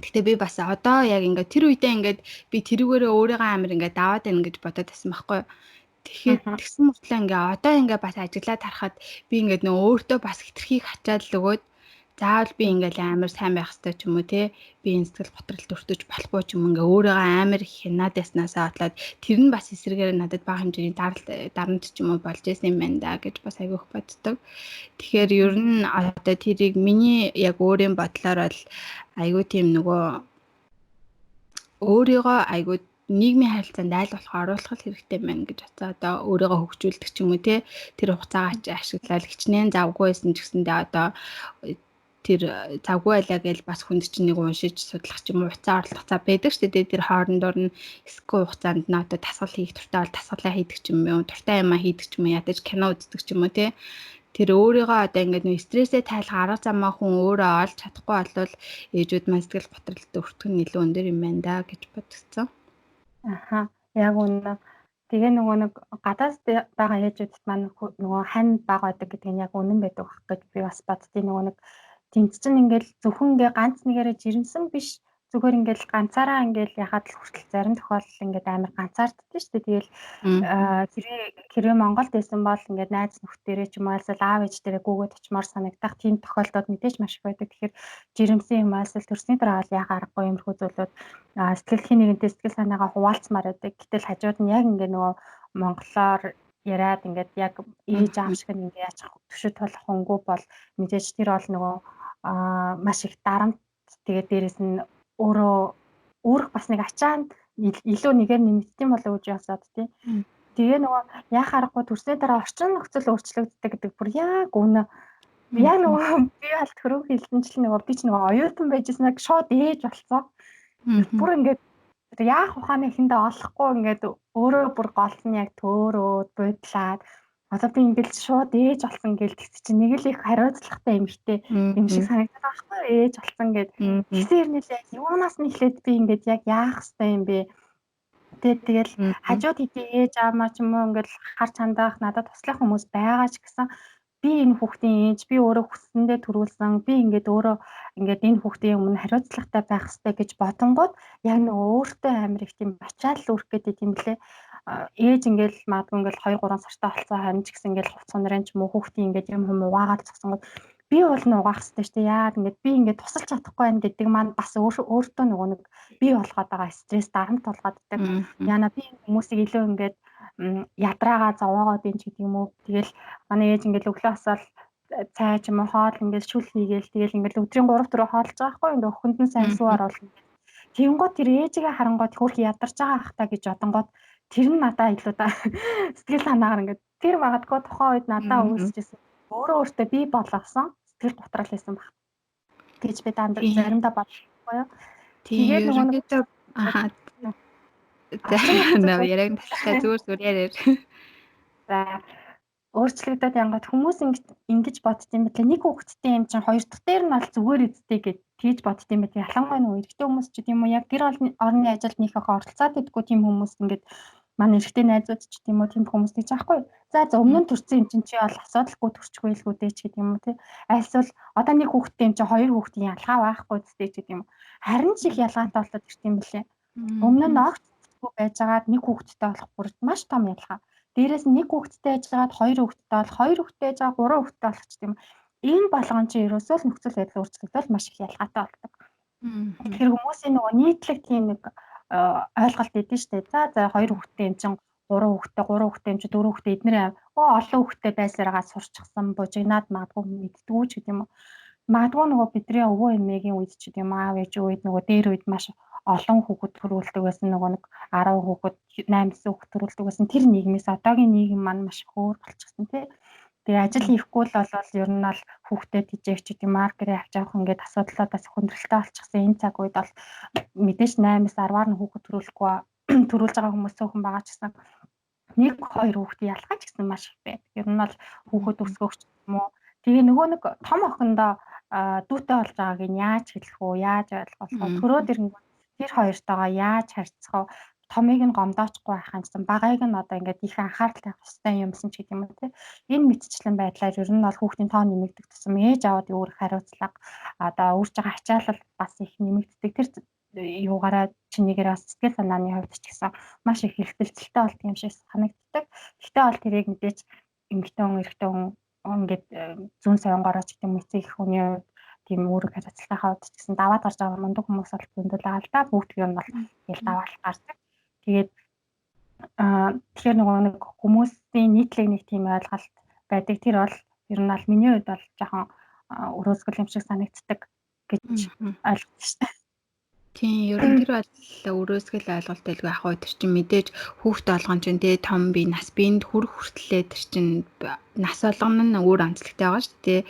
Гэтэ би бас одоо яг ингээд тэр үедээ ингээд би тэрүүгээрээ өөрийгөө амар ингээд даваад байна гэж бодоод байсан байхгүй юу. Тэгэхээр тэгсэн мөртлөө ингээд одоо ингээд бас ажиглаад харахад би ингээд нөө өөртөө бас хитрхийг хачаал өгөөд заавал би ингээд амар сайн байх хэрэгтэй ч юм уу те би энэ сэтгэл готролд өртөж болохгүй ч юм ингээ өөрийгөө амар хянаад яснаасаа бодлоод тэр нь бас эсрэгээр надад бага хэмжээний дарамт ч юм уу болж исэн юм байна да гэж бас айгүйх боддог. Тэгэхээр ер нь одоо тэрийг миний яг өөрийн бодлоор бол айгүй тийм нөгөө өөрийгөө айгүй нийгмийн харилцаанд айл болох оруулах хэрэгтэй байна гэж бодсон. Одоо өөрийгөө хөгжүүлдэг ч юм уу те тэр хугацаагаа ашиглаад хичнээн завгүй байсан ч гэсэндээ одоо тэр завгүй байлаа гэж бас хүнд чинь нэг уншиж судлах ч юм уу хугацаа орлох цаа байдаг шүү дээ. Тэр хоорондоор нь хэсэггүй хугацаанд нь одоо дасгал хийх дуртай бол дасгалаа хийдэг ч юм уу, дуртай юмаа хийдэг ч юм уу, ядаж кино үздэг ч юм уу те. Тэр өөрийгөө одоо ингээд нэг стрессээ тайлах арга замаа хүн өөрөө олж чадахгүй болвол ээжүүд маань сэтгэл готролд өртөх нь илүү өндөр юм байна да гэж бодгоцсон. Аха, яг үнэ. Тэгээ нөгөө нэг гадаад байгаа ээжүүдэд маань нөгөө хань бага байдаг гэдэг нь яг үнэн байдаг байх гэж би бас боддیں۔ Нөгөө нэг тэнд чинь ингээл зөвхөн ингээ ганц нэгээрээ жирэмсэн биш Зүгээр ингээл ганцаараа ингээл яхад л хүртэл зарим тохиолдолд ингээд амар ганцаарддаг шүү дээ. Тэгэл хэрвээ Монголд байсан бол ингээд найз нөхдөөрөө ч юм уу эсвэл аав ээж дээрээ гүгээд очимоор санагдах тийм тохиолдол мэдээж маш их байдаг. Тэгэхээр жирэмсэн юм эсвэл төрсний дараа бол яах аргагүй юмрхүү зүйлүүд сэтгэл хин нэгэнтэй сэтгэл санаагаа хуваалцмаар байдаг. Гэтэл хажууд нь яг ингээд нөгөө монголоор яриад ингээд яг ээж аав шиг ингээд яачих төшөд тулах хөнгөө бол мэдээж тэр бол нөгөө маш их дарамт. Тэгээд дээрэс нь өөрөө өөрөх бас нэг ачаанд илүү нэгээр нэмэгдэх юм болоо гэж ясаад тий. Тэгээ нөгөө яах аргагүй төрсний дараа орчин нөхцөл өөрчлөгддөг гэдэг бүр яг үнэ. Яг нөгөө би аль төрөв хэлсэнчл нөгөө би ч нөгөө оюутан байжсэн шууд ээж болцсон. Бүр ингээд яах ухааны эхэндээ олохгүй ингээд өөрөө бүр голд нь яг төөрөөд буудлаад одоо би ингээд шууд ээж болсон гэл тэгс чинь нэг л их хариуцлагатай эмэгтэй юм шиг санагдаад байгаа байхгүй ээж болсон гэд. Тэгсэн хэрнээ юунаас нь эхлээд би ингээд яг яах хэвтэй юм бэ? Тэгэл хажууд хэдий ээж аамаа ч юм уу ингээд харж хандаах надад туслах хүмүүс байгаа ч гэсэн би энэ хүүхдийн ээж, би өөрөө хүссэндээ төрүүлсэн, би ингээд өөрөө ингээд энэ хүүхдийн өмнө хариуцлагатай байх хэвтэй гэж бодонгууд яг нэг өөртөө амар их тийм ачаал үүрэх гэдэг юм лээ. Ээж ингээл магадгүй ингээл 2 3 сартай болцсон харин ч гэсэн ингээл хувц сунарын ч юм уу хүүхдийн ингээд юм хүм угаагаад зогсонгод би бол нь угаах хэвтэй шүү дээ. Яагаад ингээд би ингээд тусалж чадахгүй байна гэдэг маань бас өөртөө нөгөө нэг би болгоод байгаа стресс дарамт болгоод байдаг. Яна би хүмүүсийг илүү ингээд ядраагаа зовоогоод юм ч гэдэг юм уу. Тэгэл манай ээж ингээд өглөө босоод цай ч юм уу хоол ингээд шүл хийгээл тэгэл ингээд өдрийн 3 4 хоолж байгаа байхгүй ингээд өхөнд нь сайн сүү оруулна. Тэгэнгүүт тэр ээжигээ харангуут хөөх ядарч байгаа хах та гэж бодонгууд тэр нь надаа илүү да сэтгэл санаагаар ингээд тэр магадгүй тухайн үед надаа үүсчихсэн. Өөрөө өөртөө би болгосон сэтгэл готрол байсан баг. Тэгж би дандаа заримдаа бодохгүй юу. Тэгээд нөгөө нэг аа за яриаг таслаа зүгээр зүгээр яриар. За өөрчлөгдөд янгот хүмүүс ингэж бодд юм бэлээ. Нэг хүүхэдтэй юм чинь хоёр дахь дээр нь бол зүгээр эзтэй гэж тийж бодд юм бэлээ. Ялангуяа нөгөө эрэгтэй хүмүүс ч гэдэм үү яг гэр орны ажилд нэг их оролцоод идэггүй тийм хүмүүс ингээд манай эрэгтэй найзууд ч гэдэм үү тийм хүмүүс гэж аахгүй. За за өмнө нь төрсэн юм чинь чи бол асуудалгүй төрчихгүй л гүдээ ч гэдэм үү тий. Альсвал одоо нэг хүүхэдтэй юм чинь хоёр хүүхдийн ялгаа байхгүй зү ч гэдэм үү. Харин ч их ялгаатай болоод ирт юм бэлээ. Өмнө нь огт хүүхэдгүй байжгаад нэг хүүхэдтэй болох бүр маш том ялгаа. Дээрээс нь нэг хүүхэдтэй байжгаад хоёр хүүхэдтэй болох, хоёр хүүхэдтэй байжгаа гурван хүүхэдтэй болох ч гэдэм. Энэ болгон чинь ерөөсөө л нөхцөл байдал өөрчлөгдөл маш их ялгаатай болдог. Тэгэхээр хүмүүсийн нөгөө нийтлэг тийм нэг ойлголт идэв штэ. За за хоёр хүүхэдтэй юм чинь гурван хүүхэдтэй, гурван хүүхэдтэй юм чинь дөрвөн хүүхэдтэй эднэр олон хүүхэдтэй байсараа сурчсан, бужигнаад магадгүй мэддэггүй ч гэдэм юм. Магадгүй нөгөө бидний өвөө эмээгийн үед ч гэдэм аав ээжийн үед нөгөө дээр үед маш олон хүүхэд төрүүлдэг байсан, нөгөө нэг 10 хүүхэд, 8 9 хүүхэд төрүүлдэг байсан. Тэр нийгмээс одоогийн нийгэм маань маш их өөр болчихсон тий. Тэгээ ажил хийхгүй л болвол ер нь бол хүүхдэд хижээх ч гэдэм маркерээ авч явах ингээд асуудлуудаас хүндрэлтэй болчихсон. Энэ цаг үед бол мэдээж 8-аас 10-аар нь хүүхэд төрүүлэхгүй төрүүлж байгаа хүмүүс цөөхөн байгаа ч гэсэн нэг хоёр хүүхдээ ялгаа ч гэсэн маш их байдаг. Ер нь бол хүүхэд өсгөх ч юм уу. Тэгээ нөгөө нэг том охиндоо дүүтэй болж байгааг нь яаж хэлэх үү, яаж ойлгох вэ? Төрөөд ирэнгүүт тэр хоёртойгоо яаж харьцах вэ? Томыг нь гомдоочихгүй байх юм чинь багыг нь одоо ингээд их анхаарал тавих хэрэгтэй юмсан ч гэдэг юм уу те. Энэ мэтчлэн байдлаар ер нь бол хүүхдийн тоо нэмэгдэх тусам ээж аваад өөрөх хариуцлага одоо үүрж байгаа ачаалал бас их нэмэгддэг. Тэр юугаараа чинийгээр бас сэтгэл санааны хувьд ч гэсэн маш их хэлбэлзэлтэй болдог юм шиг санагддаг. Гэхдээ бол тэрийг мэдээж эмэгтэй хүн, эрэгтэй хүн ингээд зүүн соёнгоороо ч гэдэг юм эцэг их хүний хувьд тийм үүрэг хариуцлагатай хувьд ч гэсэн даваад гарч байгаа мундаг хүмүүс бол зөндөл байгаа л да. Бүгд юм бол ингээл даваад гардаг. Тэгээд тэгэхээр нөгөө нэг хүмүүсийн нийтлэг нэг тийм ойлголт байдаг. Тэр бол ер нь бол миний хувьд бол жоохон өрөөсгөл юм шиг санагддаг гэж ойлгосон шүү дээ. Тийм, ер нь тэр бол өрөөсгөл ойлголт байлгүй яг хөө тэр чинь мэдээж хүүхд болгон чинь тий том би нас биед хүрэх хүртлээ тэр чинь нас болгоно нь өөр онцлогтой байгаа шүү дээ.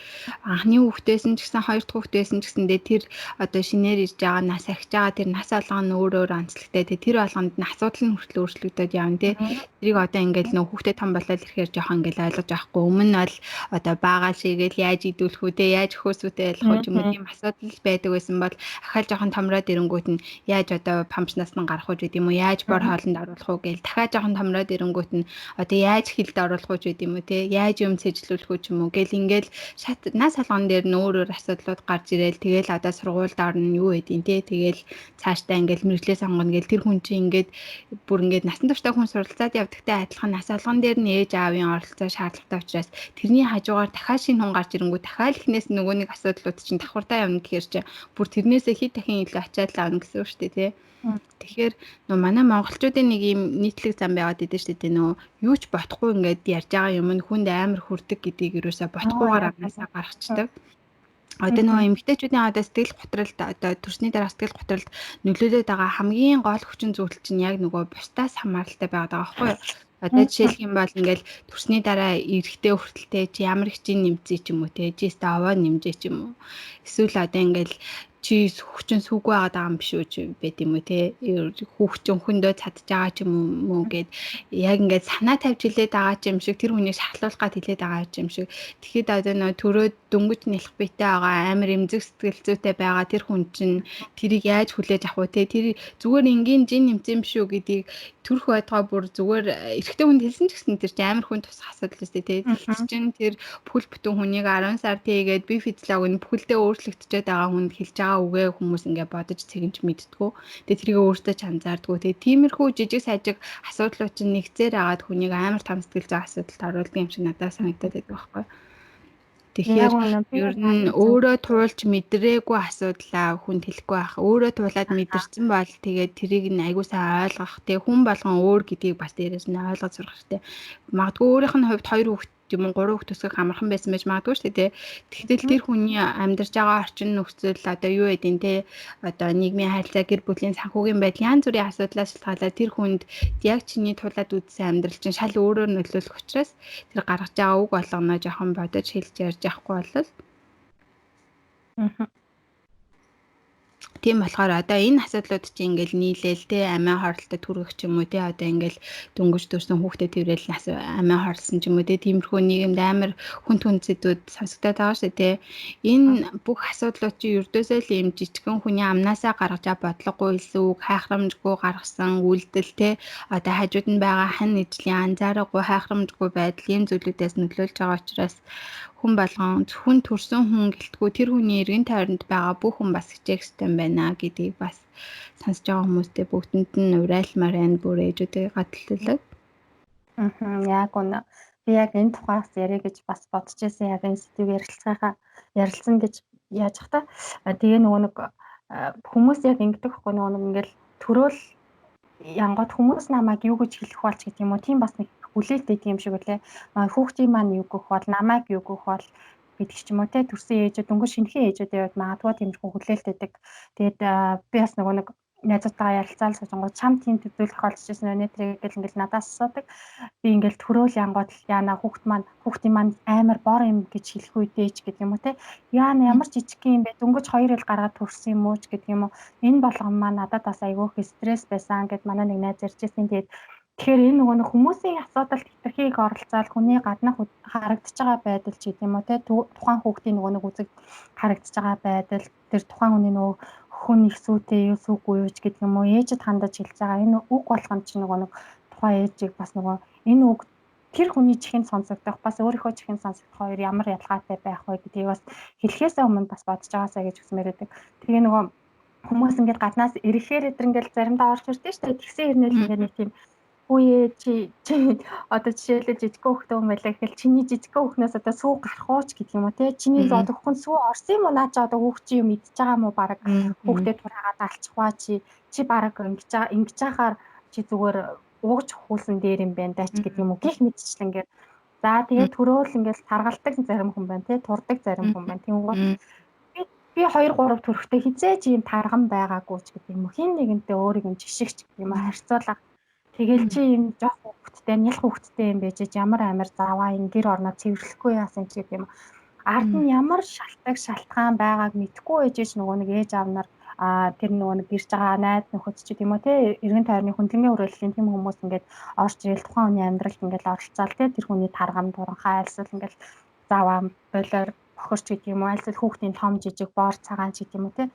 Анхны хүүхдээс нь ч гэсэн хоёр дахь хүүхдээс нь ч гэсэндээ тэр одоо шинээр ирж байгаа нас ахиж байгаа тэр нас болгоно өөр өөр онцлогтой. Тэр болгонд нь асуудал нь хүртэл өөрчлөгдөд явна тий. Тэрийг одоо ингээл нөх хүүхдээ том болоод ирэхээр жоохон ингээл ойлгож авахгүй. Өмнө нь бол одоо баагаа шигээл яаж идүүлэх үү те, яаж хөөсүүтэй ойлгох үү юм уу тийм асуудал байдаг байсан бол ахаал жоохон томроод ирэнгүүт ирэнгүүт нь яаж одоо пампснаас нь гарах уу гэдэг юм уу, яаж бор хоолнд оруулах уу гээл дахиад жоохон томроод ирэнгүүт нь одоо яаж хилд оруулах уу гэдэг юм уу те, яаж юм цэжлүүлэх үү ч юм уу гээл ингээл шат нас алган дээр нь өөр өөр асуудлууд гарч ирээл тэгэл одоо сургуульд орно юу гэдیں те, тэгэл цаашдаа ингээл мэргэжлээ сонгоно гээл тэр хүн чинь ингээд бүр ингээд насан туршдаа хүн суралцаад явдагтай адилхан нас алган дээр нь ээж аавын оролцоо шаардлагатай учраас тэрний хажуугаар дахиад шинэ хүн гарч ирэнгүүт дахиад эхнээс нөгөө нэг асуудлууд чинь давхартаа явна гэхээр чи бүр тэрнээсээ хэд дахин илүү ачаалал авна гэсэн үг шүү дээ тий. Тэгэхээр нөө манай монголчуудын нэг юм нийтлэг зам байгаад идэв шүү дээ нөө юу ч ботхгүй ингээд ярьж байгаа юм нь хүнд амар хүрдэг гэдгийг юусаа ботхгүйгээр амнаасаа гаргацдаг. Одоо нөгөө эмэгтэйчүүдийн одоо сэтгэл готролд одоо төрсний дараа сэтгэл готролд нөлөөлөд байгаа хамгийн гол хүчин зүйл чинь яг нөгөө бусдаас хамааралтай байгаад байгаа байхгүй юу? Одоо жишээлх юм бол ингээл төрсний дараа эрэгтэй хүртэлтэй чи ямар их чин нэмцээ ч юм уу те, чи өстө овоо нэмжээ ч юм уу. Эсвэл одоо ингээл чи хүчин сүггүй байгаад байгаа юм биш үү ч байд юм уу те, хүүхчин хөндөө цадж байгаа ч юм уу гэд яг ингээд санаа тавьж хилээд байгаа ч юм шиг, тэр хүнийг шахалуулах гад хилээд байгаа ч юм шиг. Тэгэхэд одоо нөө төрөөд дөнгөж нялх биетэй байгаа амар эмзэг сэтгэл зүйтэй байгаа тэр хүн чинь тэрийг яаж хүлээж авах вэ те, тэр зүгээр энгийн жин нэмцэн биш үү гэдгийг төрөх байтугай бүр зүгээр эрэгтэй хүнд хэлсэн ч гэсэн тэр чинь амар хүн тусах асуудал үстэй те. Тэр чинь тэр бүхэл бүтэн хүнийг 10 сар тэгээд би физиолог нь бүхэлдээ өөрчлөгдөж байгаа хүнд хэлж байгаа үгээ хүмүүс ингээ бодож цэгэнч мэддгүү. Тэгээ тэрийг өөртөө ч анзаардгүү. Тэгээ тиймэрхүү жижиг сажиг асуудлууд чинь нэгцээр агаад хүнийг амар том сэтгэл зүйн асуудалд оруулдаг юм шиг надад санагдаад байдаг байхгүй. Тэгэхээр ер нь өөрөө туулж мэдрээгүй асуудлаа хүнд хэлэхгүй байх. Өөрөө туулаад мэдэрсэн бол тэгээд тэрийг нь аягүй сайн ойлгох. Тэгээ хүн болгон өөр гэдгийг бас дээрээс нь ойлгож сурах хэрэгтэй. Магадгүй өөрийнх нь хувьд 2 хүүхэд юм уу 3 хүүхэд төсгөх амархан байсан байж магадгүй шүү дээ. Тэгтэл тэр хүний амьдарч байгаа орчин нөхцөл одоо юу гэдэг нь те, одоо нийгмийн харилцаа, гэр бүлийн санхүүгийн байдал янз бүрийн асуудлаас шалтгаалаад тэр хүнд яг чиний тулаад үзсэн амьдрал чинь шал өөрөөр нөлөөлөх учраас тэр гаргаж байгаа үг болгоноо жоохон бодож хэлж ярьж явахгүй бол. Тийм болохоор одоо энэ асуудлууд чинь ингээл нийлээл те, амиа хорлолтод хүргэх ч юм уу те, одоо ингээл дөнгөж төрсэн хүүхдэд тэрэл амиа хорлсон ч юм уу те, тиймэрхүү нийгэмд амар хүн түн зэдүүд сонсогдоод байгаа шүү те. Энэ бүх асуудлууд чинь ердөөсөө л ийм жижигхэн хүний амнаасаа гаргаж байгаа бодлогогүй хэлсэн үг, хайхрамжгүй гаргасан үйлдэл те, одоо хажууд нь байгаа хан ижлийн анзаараагүй хайхрамжгүй байдал ийм зүйлүүдээс нөлөөлж байгаа учраас хүн болгон зөвхөн төрсэн хүн гэлтгүй тэр хүний эргэн тойронд байгаа бүх хүн бас хичээх ёстой юм байна гэдгийг бас сонсож байгаа хүмүүстэй бүгдэнд нь уриалмаар байна, бүр ээжүүдээ гадаллаа. Яг үнэ. Би яг энэ тухайс яриа гэж бас бодож байсан. Яг энэ сэдвийг ярилцахаа ярилцсан гэж яаж ах та. Тэгээ нөгөө нэг хүмүүс яг ингэдэг байхгүй, нөгөө нэг ингээл төрөөл янгот хүмүүс намайг юу гэж хэлэх бол ч гэдэг юм уу. Тийм бас нэг хүлээлт өгдөг юм шиг үлээ. Хүүхдийн маань юу гэх бол, намайг юу гэх бол гэдэг ч юм уу те. Төрсөн ээжүүд, дөнгөж шинэхэн ээжүүдийн хувьд магадгүй тиймэрхүү хүлээлт өгдөг. Тэгээд би бас нөгөө нэг найзуудтайгаа ярилцаал сууж чам тийм зүйл тохиолдож ирсэн үү нэ гэл ингээл надаас асуудаг. Би ингээл төрөөл янгот яана хүүхд маань хүүхдийн маань амар бор юм гэж хэлэх үедээ ч гэдэг юм уу те. Яана ямар жижиг юм бэ? Дөнгөж 2 ил гаргаад төрсөн юм уу ч гэдэг юм уу. Энэ болгон маань надад бас айгүй их стресс байсан гэд манай нэг найз ярьж байсан. Тэгээд тэгэхээр энэ нөгөө нэг хүмүүсийн асуудалд хэтэрхийг оролцоол хүний гаднах харагдаж байгаа байдал ч гэдэг юм уу те, тухайн хүүхдийн нөгөө нэг үзэг харагдаж байгаа байдал, тэр тухайн хүний нөгөө хүн их сүйтэй юу сүгүй юу ч гэдэг юм уу, ээжэд хандаж хэлж байгаа энэ үг болгонд чинь нөгөө нэг тухайн ээжийг бас нөгөө энэ үг тэр хүний чихэнд сонсогдох бас өөрийнхөө чихэнд сонсогдох хоёр ямар ялгаатай байх вэ гэдгийг бас хэлэхээсээ өмнө бас бодож байгаасаа гэж хүсмээр байдаг. Тэгээ нөгөө хүмүүс ингээд гаднаас ирэхээр эдэр ингээд заримдаа орж ирдэ шүү дээ. Тэгсэн хэрнээл ингээд нэг тийм үе чи одоо жишээлбэл жижигхэн хүүхдээ юм байлаа гэхэл чиний жижигхэн хүүхнээс одоо сүү гарах уу ч гэдэг юм уу те, чиний одоо хүн сүү орсон юм уу наа чи одоо хүүхд чи юм идчихэж байгаа юм уу, бараг хүүхдээ тураагаад алчихваа чи чи бараг ингэж яхаар чи зүгээр уугч хүүлсэн дээр юм байна даа ч гэдэг юм уу гих мэдчлэнгээр. За тэгээд төрөөл ингээл таргалдаг зарим хүн байна те, турдаг зарим хүн байна. Тэнгуут би 2 3 төрөхтэй хизээж ийм тарган байгаагүй ч гэдэг юм уу, хин нэгэнтэй өөрийг нь жишгч гэдэг юм уу харьцуулах. Тэгэл чи юм жоох хүүхэдтэй, нялх хүүхэдтэй юм байж ямар амар заваа юм гэр орноо цэвэрлэхгүй яасан ч гэдэг юм. Ард нь ямар шалтгаан шалтгаан байгааг мэдэхгүй ээжээч нөгөө нэг ээж аав нар тэр нөгөө нэг ирж байгаа найз нөхөд ч гэдэг юм уу те, эргэн тойрны хүндлэнгийн хүрээллийн тийм хүмүүс ингээд орж ирэл тухайн хүний амьдралд ингээд оролцоол те, тэр хүний таргам туранхай альсвал ингээд заваа болоор бохирч гэдэг юм уу, альсвал хүүхдийн том жижиг боор цагаан ч гэдэг юм уу те.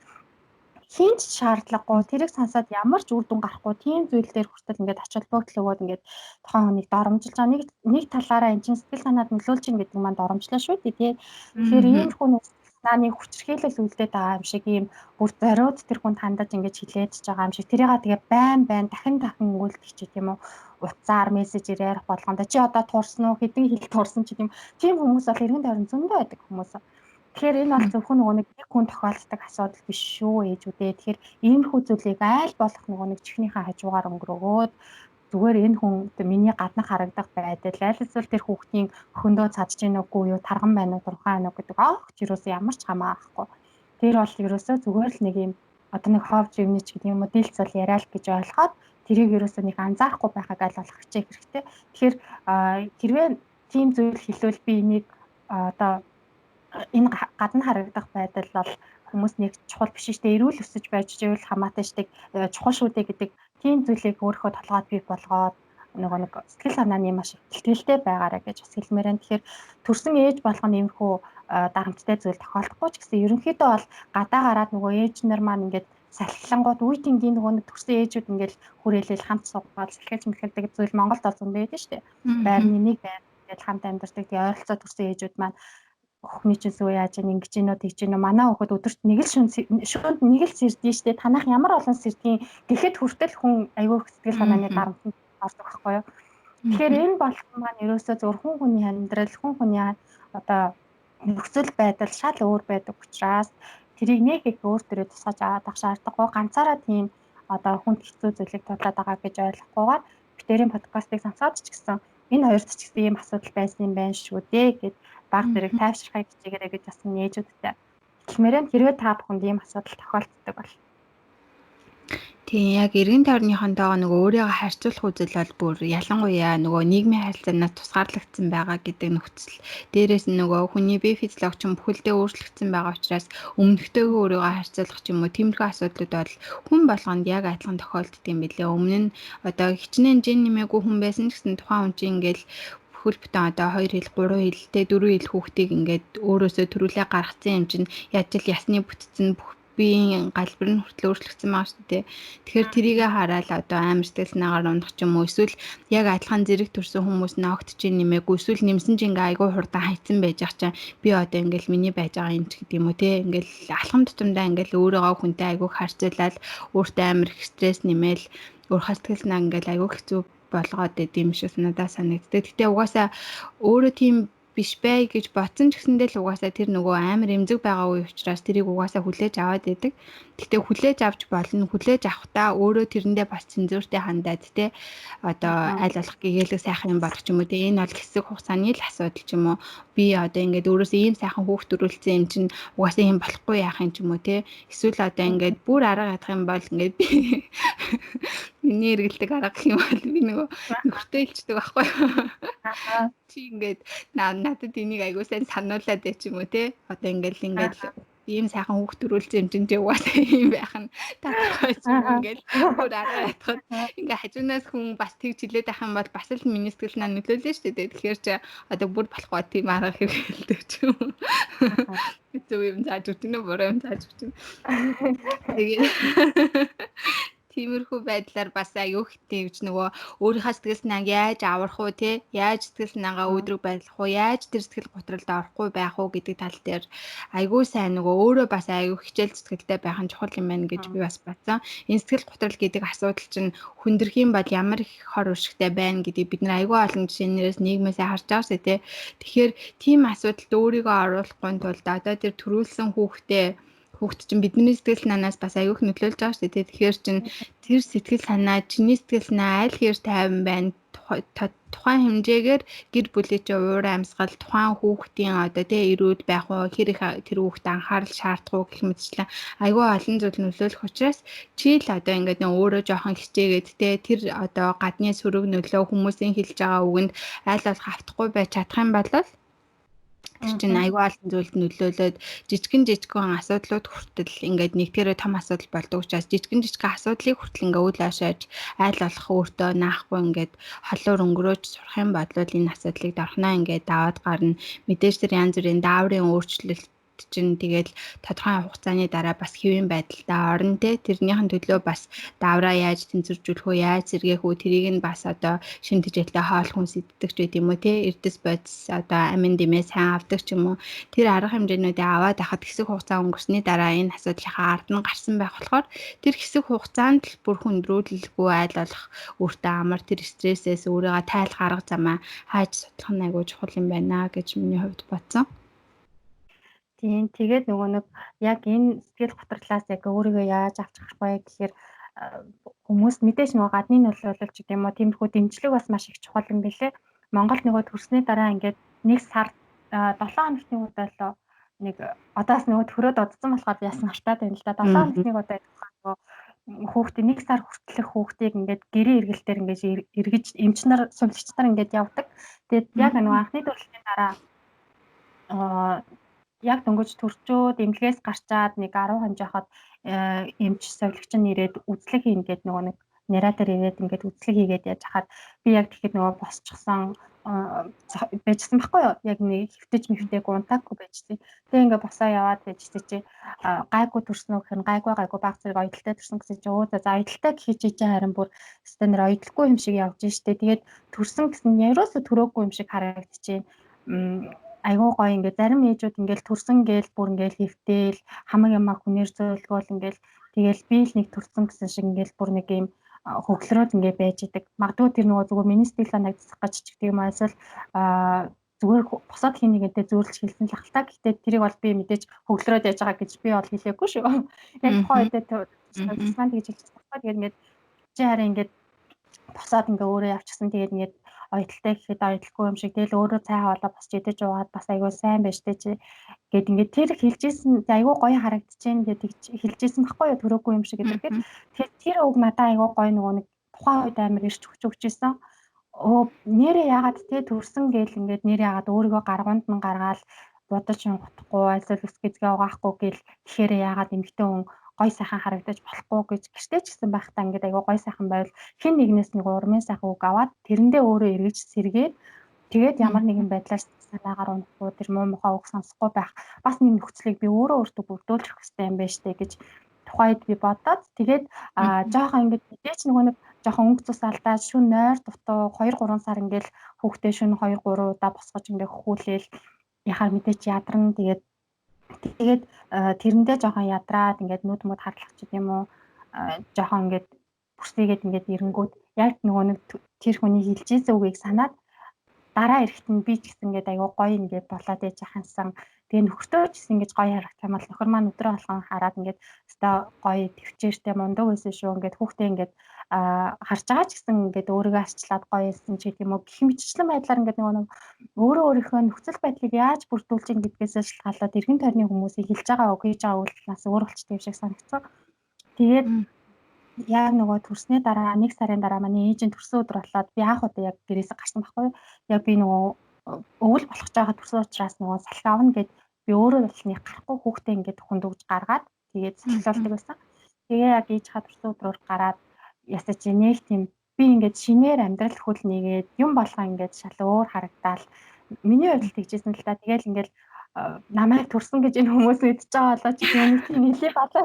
Хинч шаардлагагүй тэрийг сонсоод ямар ч үр дүн гарахгүй тийм зүйл дээр хүртэл ингээд ач холбогдол өгөөд ингээд тухайн хүнийг доромжилж байгаа. Нэг талаараа эн чинь сэтгэл санаад нөлөөлж ийн гэдэг маань доромжлоо шүү дээ тий. Тэгэхээр иймэрхүү санааны хүчирхийлэл үлдээд байгаа юм шиг ийм бүр зориуд тэр хүн хандаж ингэж хилээд ч байгаа юм шиг тэрийга тэгээ байн байн дахин дахин өгүүлдэг ч тийм үү, утсаар мессежээр ярих болгондоо чи одоо туурсан уу, хэдэн хил туурсан ч тийм тийм хүмүүс бол эргэн тойрон зөндөө байдаг хүмүүс. Тэгэхээр энэ бол зөвхөн нөгөө нэг хүн тохиолддог асуудал биш шүү ээжүүдээ. Тэгэхээр иймэрхүү зүйлийг айл болох нөгөө нэг чихнийхээ хажуугаар өнгөрөөгөөд зүгээр энэ хүн миний гадна харагдах байдал аль эсвэл тэр хүүхдийн хөхөндөө цадж гин үгүй юу, тарган байна уу, дурхан байна уу гэдэг огт юусоо ямар ч хамаа авахгүй. Тэр бол ерөөсөө зүгээр л нэг юм одоо нэг ховж юмны ч гэдэг юм уу дийлц бол яриа л гэж ойлгоод тэрийг ерөөсөө нэг анзаарахгүй байхаг аль болох хичээх хэрэгтэй. Тэгэхээр хэрвээ тийм зүйл хэлвэл би энийг одоо энэ гадна харагдах байдал бол хүмүүс нэг чухал биш шүү дээ. Эрүүл өсөж байж ивэл хамаатай шүү дээ. Чухал шүү дээ гэдэг тийм зүйлийг өөрийнхөө толгойд бий болгоод нөгөө нэг сэтгэл санааны маш ихтгэлтэй байгаарэ гэж бас хэлмээр байна. Тэгэхээр төрсэн ээж болгоно иймэрхүү дарамттай зүйл тохиолдохгүй ч гэсэн ерөнхийдөө бол гадаа гараад нөгөө ээж нар маань ингээд салхилангууд үе тэнгийн нөгөө нэг төрсэн ээжүүд ингээд хүрээлэл хамт суугаад салхилж мэлхэлдэг зүйл Монголд бол зөндөө байдаг шүү дээ. Байрны нэг байр ингээд хамт амьдардаг. Тэгээ ойролцоо төрсэн ээжүүд маань өхний чинь сүү яаж ингэж гинөө тэгж гинөө манай хүүхэд өдөрт нэг л шүнд нэг л сэрдэн штэ танах ямар олон сэрдгийн гэхэд хүртэл хүн айгүй их сэтгэл санааны дарамтанд ордог байхгүй юу. Тэгэхээр энэ болгон маань ерөөсөө зөвхөн хүн хүний амьдрал, хүн хүний одоо нөхцөл байдал шал өөр байдаг учраас тэрийг нэг их өөр төрөө тусгаж аваад ах шаардлагагүй, ганцаараа тийм одоо хүнд хэцүү зүйлийг судлаад байгаа гэж ойлгохгүйгээр битэрийн подкастыг сонсоод ч гэсэн энэ хоёрт ч гэсэн ийм асуудал байсан юм байна шүү дээ гэд баг зэрэг тайвширхай хичээгээрэй гэж бас нээжүүдтэй хэлмээр байна. Хэрвээ та бүхэнд ийм асуудал тохиолддог бол. Тийм, яг эргэн тойрныхонтойгоо нөгөө өөрийгөө харьцуулах үзэл бол бүр ялангуяа нөгөө нийгмийн харилцаанаас тусгаарлагдсан байгаа гэдэг нөхцөл. Дээрээс нь нөгөө хүний бие физиологи ч бүхэлдээ өөрчлөгдсөн байгаа учраас өмнөхтэйгөө өөрийгөө харьцуулах ч юм уу тиймэрхүү асуудлууд бол хүн болгонд яг адилхан тохиолддог юм билээ. Өмнө нь одоо хичнээн жин нэмээгүй хүн байсан ч гэсэн тухайн хүн чинь ингээл бүхэл бүтэн одоо 2 хил, 3 хилтэй, 4 хил хүүхдийг ингээд өөрөөсөө төрүүлээ гаргацсан юм чинь яаж л ясны бүтцэн бүх биеийн галбир нь хүртэл өөрчлөгдсөн байгаа шүү дээ. Тэгэхээр тэрийгэ хараад одоо амар сэтгэл санаагаар унах ч юм уу эсвэл яг адилхан зэрэг төрсэн хүмүүс ногт чинь нэмээгүй эсвэл нэмсэн чинь ингээ айгүй хурдан хайцсан байж ах чинь би одоо ингээл миний байж байгаа юм ч гэдэг юм уу те ингээл алхам тутамдаа ингээл өөрийгөө хүнтэй айгүй харьцуулаад өөртөө амар их стресс нэмээл өөрийнхөө сэтгэл санаа ингээл айгүй хэцүү болгоод идэм шиг надад санагддаг. Гэтэ угаасаа өөрөө тийм биш бай гэж бодсон ч гэсэндээ л угаасаа тэр нөгөө амар эмзэг байгаа үе учраас тэрийг угаасаа хүлээж аваад байдаг. Гэхдээ хүлээж авч болно. Хүлээж авахдаа өөрөө тэрэндээ бас цензуртэй хандаад те одоо аль болох гэгээлэг сайхан юм болох ч юм уу те энэ бол хэсэг хугацааны л асуудал ч юм уу. Би одоо ингээд өөрөөсөө ийм сайхан хүүхд төрүүлсэн юм чинь угаасаа юм болохгүй яах юм ч юм уу те. Эсвэл одоо ингээд бүр арга ядах юм бол ингээд би миний эргэлдэг арга гэх юм бол би нөгөө нөхөртөө хэлчихдэг байхгүй юу. Чи ингээд надад энийг айгуу сайн сануулад байч юм уу те. Одоо ингээд ингээд ийм сайхан хүүхд төрүүлсэн юм чинь чи угаасаа ийм байх нь тодорхой ч юм ингээл бүр арга ятгахад ингээ хажуунаас хүн бас тэгж хилээд байх юм бол бас л миний сэтгэл наа нөлөөлнө шүү дээ. Тэгэхээр чи одоо бүр болохгүй тийм арга хэрэглэдэг ч юм уу. Зөв юм зааж өгч гинэ, буруу юм зааж өгч гинэ. Тэгээд тиймэрхүү байдлаар бас аюу хитээ гэж нөгөө өөрийнхөө сэтгэл санааг яаж аврах уу те, яаж сэтгэл санаагаа өөдрөг байлгах уу, яаж тэр сэтгэл готролд орохгүй байх уу гэдэг тал дээр айгүй сайн нөгөө өөрөө бас аюу хичээл зүтгэлтэй байх нь чухал юм байна гэж би бас бодсон. Энэ сэтгэл готрол гэдэг асуудал чинь хүндрэх юм бол ямар их хор уршигтай байна гэдгийг бид нар айгүй олон жишээнээс нийгмээсээ харж байгаа шүү дээ. Тэгэхээр тийм асуудалд өөрийгөө оруулахгүй тулд одоо тэр төрүүлсэн хүүхдээ хүүхд чинь бидний сэтгэл санаанаас бас аюух нөлөөлж байгаа шүү дээ. Тэгэхээр чинь тэр сэтгэл санаа, чиний сэтгэл санаа аль хэр тайван байна, тухайн хэмжээгээр гэр бүлийн чинь уур амьсгал, тухайн хүүхдийн одоо тэ эрүүл байх уу, хэр их тэр хүүхд анхаарал шаардах уу гэх мэтчлэн айгүй олон зүйл нөлөөлөх учраас чи л одоо ингээд нөө өөрөө жоохон хичээгээд тэ тэр одоо гадны сөрөг нөлөө хүмүүсийн хэлж байгаа үгэнд аль болох автахгүй байж чадах юм бол тэр чинь айгүй олон зүйлд нөлөөлөөд жижигэн жижигхэн асуудлууд хүртэл ингээд нэгдээрээ том асуудал болдог учраас жижигэн жижигхэн асуудлыг хүртэл ингээд үл ойшоож аль болох өөртөө наахгүй ингээд холуур өнгөрөөж сурах юм бол энэ асуудлыг дорхноо ингээд даваад гарна. Мэдээж тэр янз бүрийн дааврын өөрчлөлт чинь тэгэл тодорхой хугацааны дараа бас хэвийн байдалтай орно те. Тэрнийхэн төлөө бас давраа яаж тэнцвэржүүлэх үү, яаж сэргээх үү, тэрийг нь бас одоо шин тэжээлтэй хоол хүнс иддэг ч байд юм уу те. Эрдэс бодис одоо амин дэмээ сайн авдаг ч юм уу. Тэр арга хэмжээнүүдээ аваад байхад хэсэг хугацаа өнгөрсний дараа энэ асуудлынхаа ард нь гарсан байх болохоор тэр хэсэг хугацаанд л бүр хүндрүүлэлгүй айл болох өөртөө амар тэр стрессээс өөрийгөө тайлах арга замаа хайж судлах нь айгүй чухал юм байна гэж миний хувьд бодсон. Тийм, тэгээд нөгөө нэг яг энэ сэтгэл гутралаас яг өөрийгөө яаж авч гарах вэ гэхээр хүмүүс мэдээж нөгөө гадны нөлөөлөл ч гэдэм юм уу, тиймэрхүү дэмжлэг бас маш их чухал юм билээ. Монгол нөгөө төрсний дараа ингээд нэг сар 7 хоногт нэг удаа лөө нэг одоос нөгөө төрөөд удсан болохоор би ясан мартаад байна л да. 7 хоногт нэг удаа нөгөө хүүхдээ нэг сар хүртэлх хүүхдийг ингээд гэрээ эргэлтээр ингээд эргэж эмч нар, сувилагч нар ингээд явдаг. Тэгээд яг нөгөө анхны төрөлтийн дараа яг дөнгөж төрчөөд эмнэлгээс гарчаад нэг 10 хоног хахад эмч сувилагч нь ирээд үзлэг хийн гээд нөгөө нэг нэраа дээр ирээд ингээд үзлэг хийгээд яаж хахад би яг тэгэхэд нөгөө босчихсон байжсан байхгүй юу? Яг нэг хэвтэж мэвтэйг унтаагүй байжсан. Тэгээ ингээд босоо яваад байжсэн чи гайгүй төрсөн үү гэхээр гайгүй баг зэрэг оёдолтой төрсөн гэсэн чи өө за оёдолтой гэхий чи харин бүр өстой нэр оёдолгүй юм шиг явж штэ. Тэгээд төрсөн гэсэн нь ерөөсө төрөөгүй юм шиг харагдчихээн. Айгуу гоё ингээд зарим ээжүүд ингээд төрсөн гээл бүр ингээд хэвтээл хамаг ямаа хүнээр зөөлгөөл ингээд тэгэл би л нэг төрсөн гэсэн шиг ингээд бүр нэг юм хөглөрөөд ингээд байж идэг. Магадгүй тэр нөгөө зүгээр миний сэтгэл санааг засах гэж ч гэдэг юм аа эсвэл зүгээр босоод хин нэгэнтэй зөөрлж хэлсэн л ахalta. Гэхдээ тэрийг бол би мэдээж хөглөрөөд яаж байгаа гэж би бол хэлээгүй шүү. Яг тухайн үедээ тусман тэгж хэлчихсэн байхгүй. Тэгээд ингээд чи харин ингээд босоод ингээд өөрөө явчихсан. Тэгээд ингээд оёдолтой гэхэд оёдолгүй юм шиг тэгэл өөрөө цай хоолоо босч идэж уугаад бас айгүй сайн байж тээ чи гэд ингээд тэр хэлжсэн айгүй гоё харагдчихээн гэдэг хэлжсэн байхгүй юу, төрөөгүй юм шиг гэдэг. Тэгэхээр тэр үг надад айгүй гоё нөгөө нэг тухайн үед амар ирч хүч өгч исэн. Нэрээ яагаад те төрсөн гээл ингээд нэрээ яагаад өөрийгөө гаргуунд нь гаргаал будаж унхахгүй эсвэл өс гэзгээ угаахгүй гээл тэгэхээр яагаад эмэгтэй хүн гой сайхан харагдаж болохгүй гэж гэртээ ч гэсэн байхдаа ингээд айгүй гой сайхан байвал хэн нэгнээс нэг урмын сайхан үг аваад тэрэндээ өөрөө эргэж сэргээд тэгээд ямар нэгэн байдлаар санаагаар унахгүй тэр муу мухай үг сонсохгүй байх бас нэг нөхцөлийг би өөрөө өөртөө бүрдүүлж өгөх хэрэгтэй юм байна штэ гэж тухайд би бодоод тэгээд жоохон ингээд мэдээч нөгөө нэг жоохон өнгө цус алдаад шүн нойр дутуу 2-3 сар ингээд хүүхдээ шүн 2-3 удаа босгож ингээд хөхүүлээл яхаар мэдээч ядарна. Тэгээд тэрэндээ жоохон ядраад ингээд нүд мүд харлах ч гэдэм үү жоохон ингээд бүрсээгээд ингээд эрэнгүүт яг нөгөө нэг тэр хүний хэлжсэн үгийг санаад дараа эрэхт нь би ч гэсэн ингээд айгүй гоё ингээд болоод ээж хансан. Тэгээ нөхөртөө ч гэсэн ингэж гоё харагдах юм бол нөхөр маань өдрөө болгон хараад ингээд өстой гоё төвчээртэй мундаг байсан шүү. Ингээд хүүхдээ ингээд харж байгаа ч гэсэн ингээд өөрийгөө арчлаад гоё байсан ч гэдэг юм уу. Гэх мэтчлэн байдлаар ингээд нөгөө нэг өөрөө өөрийнхөө нөхцөл байдлыг яаж бүрдүүлж ин гэдгээс шалтгаалаад эргэн тойрны хүмүүсийг хэлж байгаа үг хийж байгаа үйлдэлнаас өөр болчтой юм шиг санагдсан. Тэгээд яг нөгөө төрсний дараа нэг сарын дараа манай ээжийн төрсөн өдөр болоод би анх удаа яг гэрээсээ гарсан байхгүй юу. Яг би нөгөө өвөл болох гэж байгаа төрсөн учраас нөгөө салхи авна гэд би өөрөө болныг гарахгүй хүүхдээ ингээд хүнд өгж гаргаад тэгээд салхилуулдаг байсан. Тэгээ яг ээжийнхаа төрсөн өдрөөр гараад ясаа чи нэг тийм би ингээд шинээр амьдрал хөл нэгээд юм болгоо ингээд шал өөр харагдаал миний хувьд л тэгжсэн л та. Тэгээл ингээд намайг төрсөн гэж энэ хүмүүс мэдчихэж байгаа болоо чи юм тийм нэлээ балаа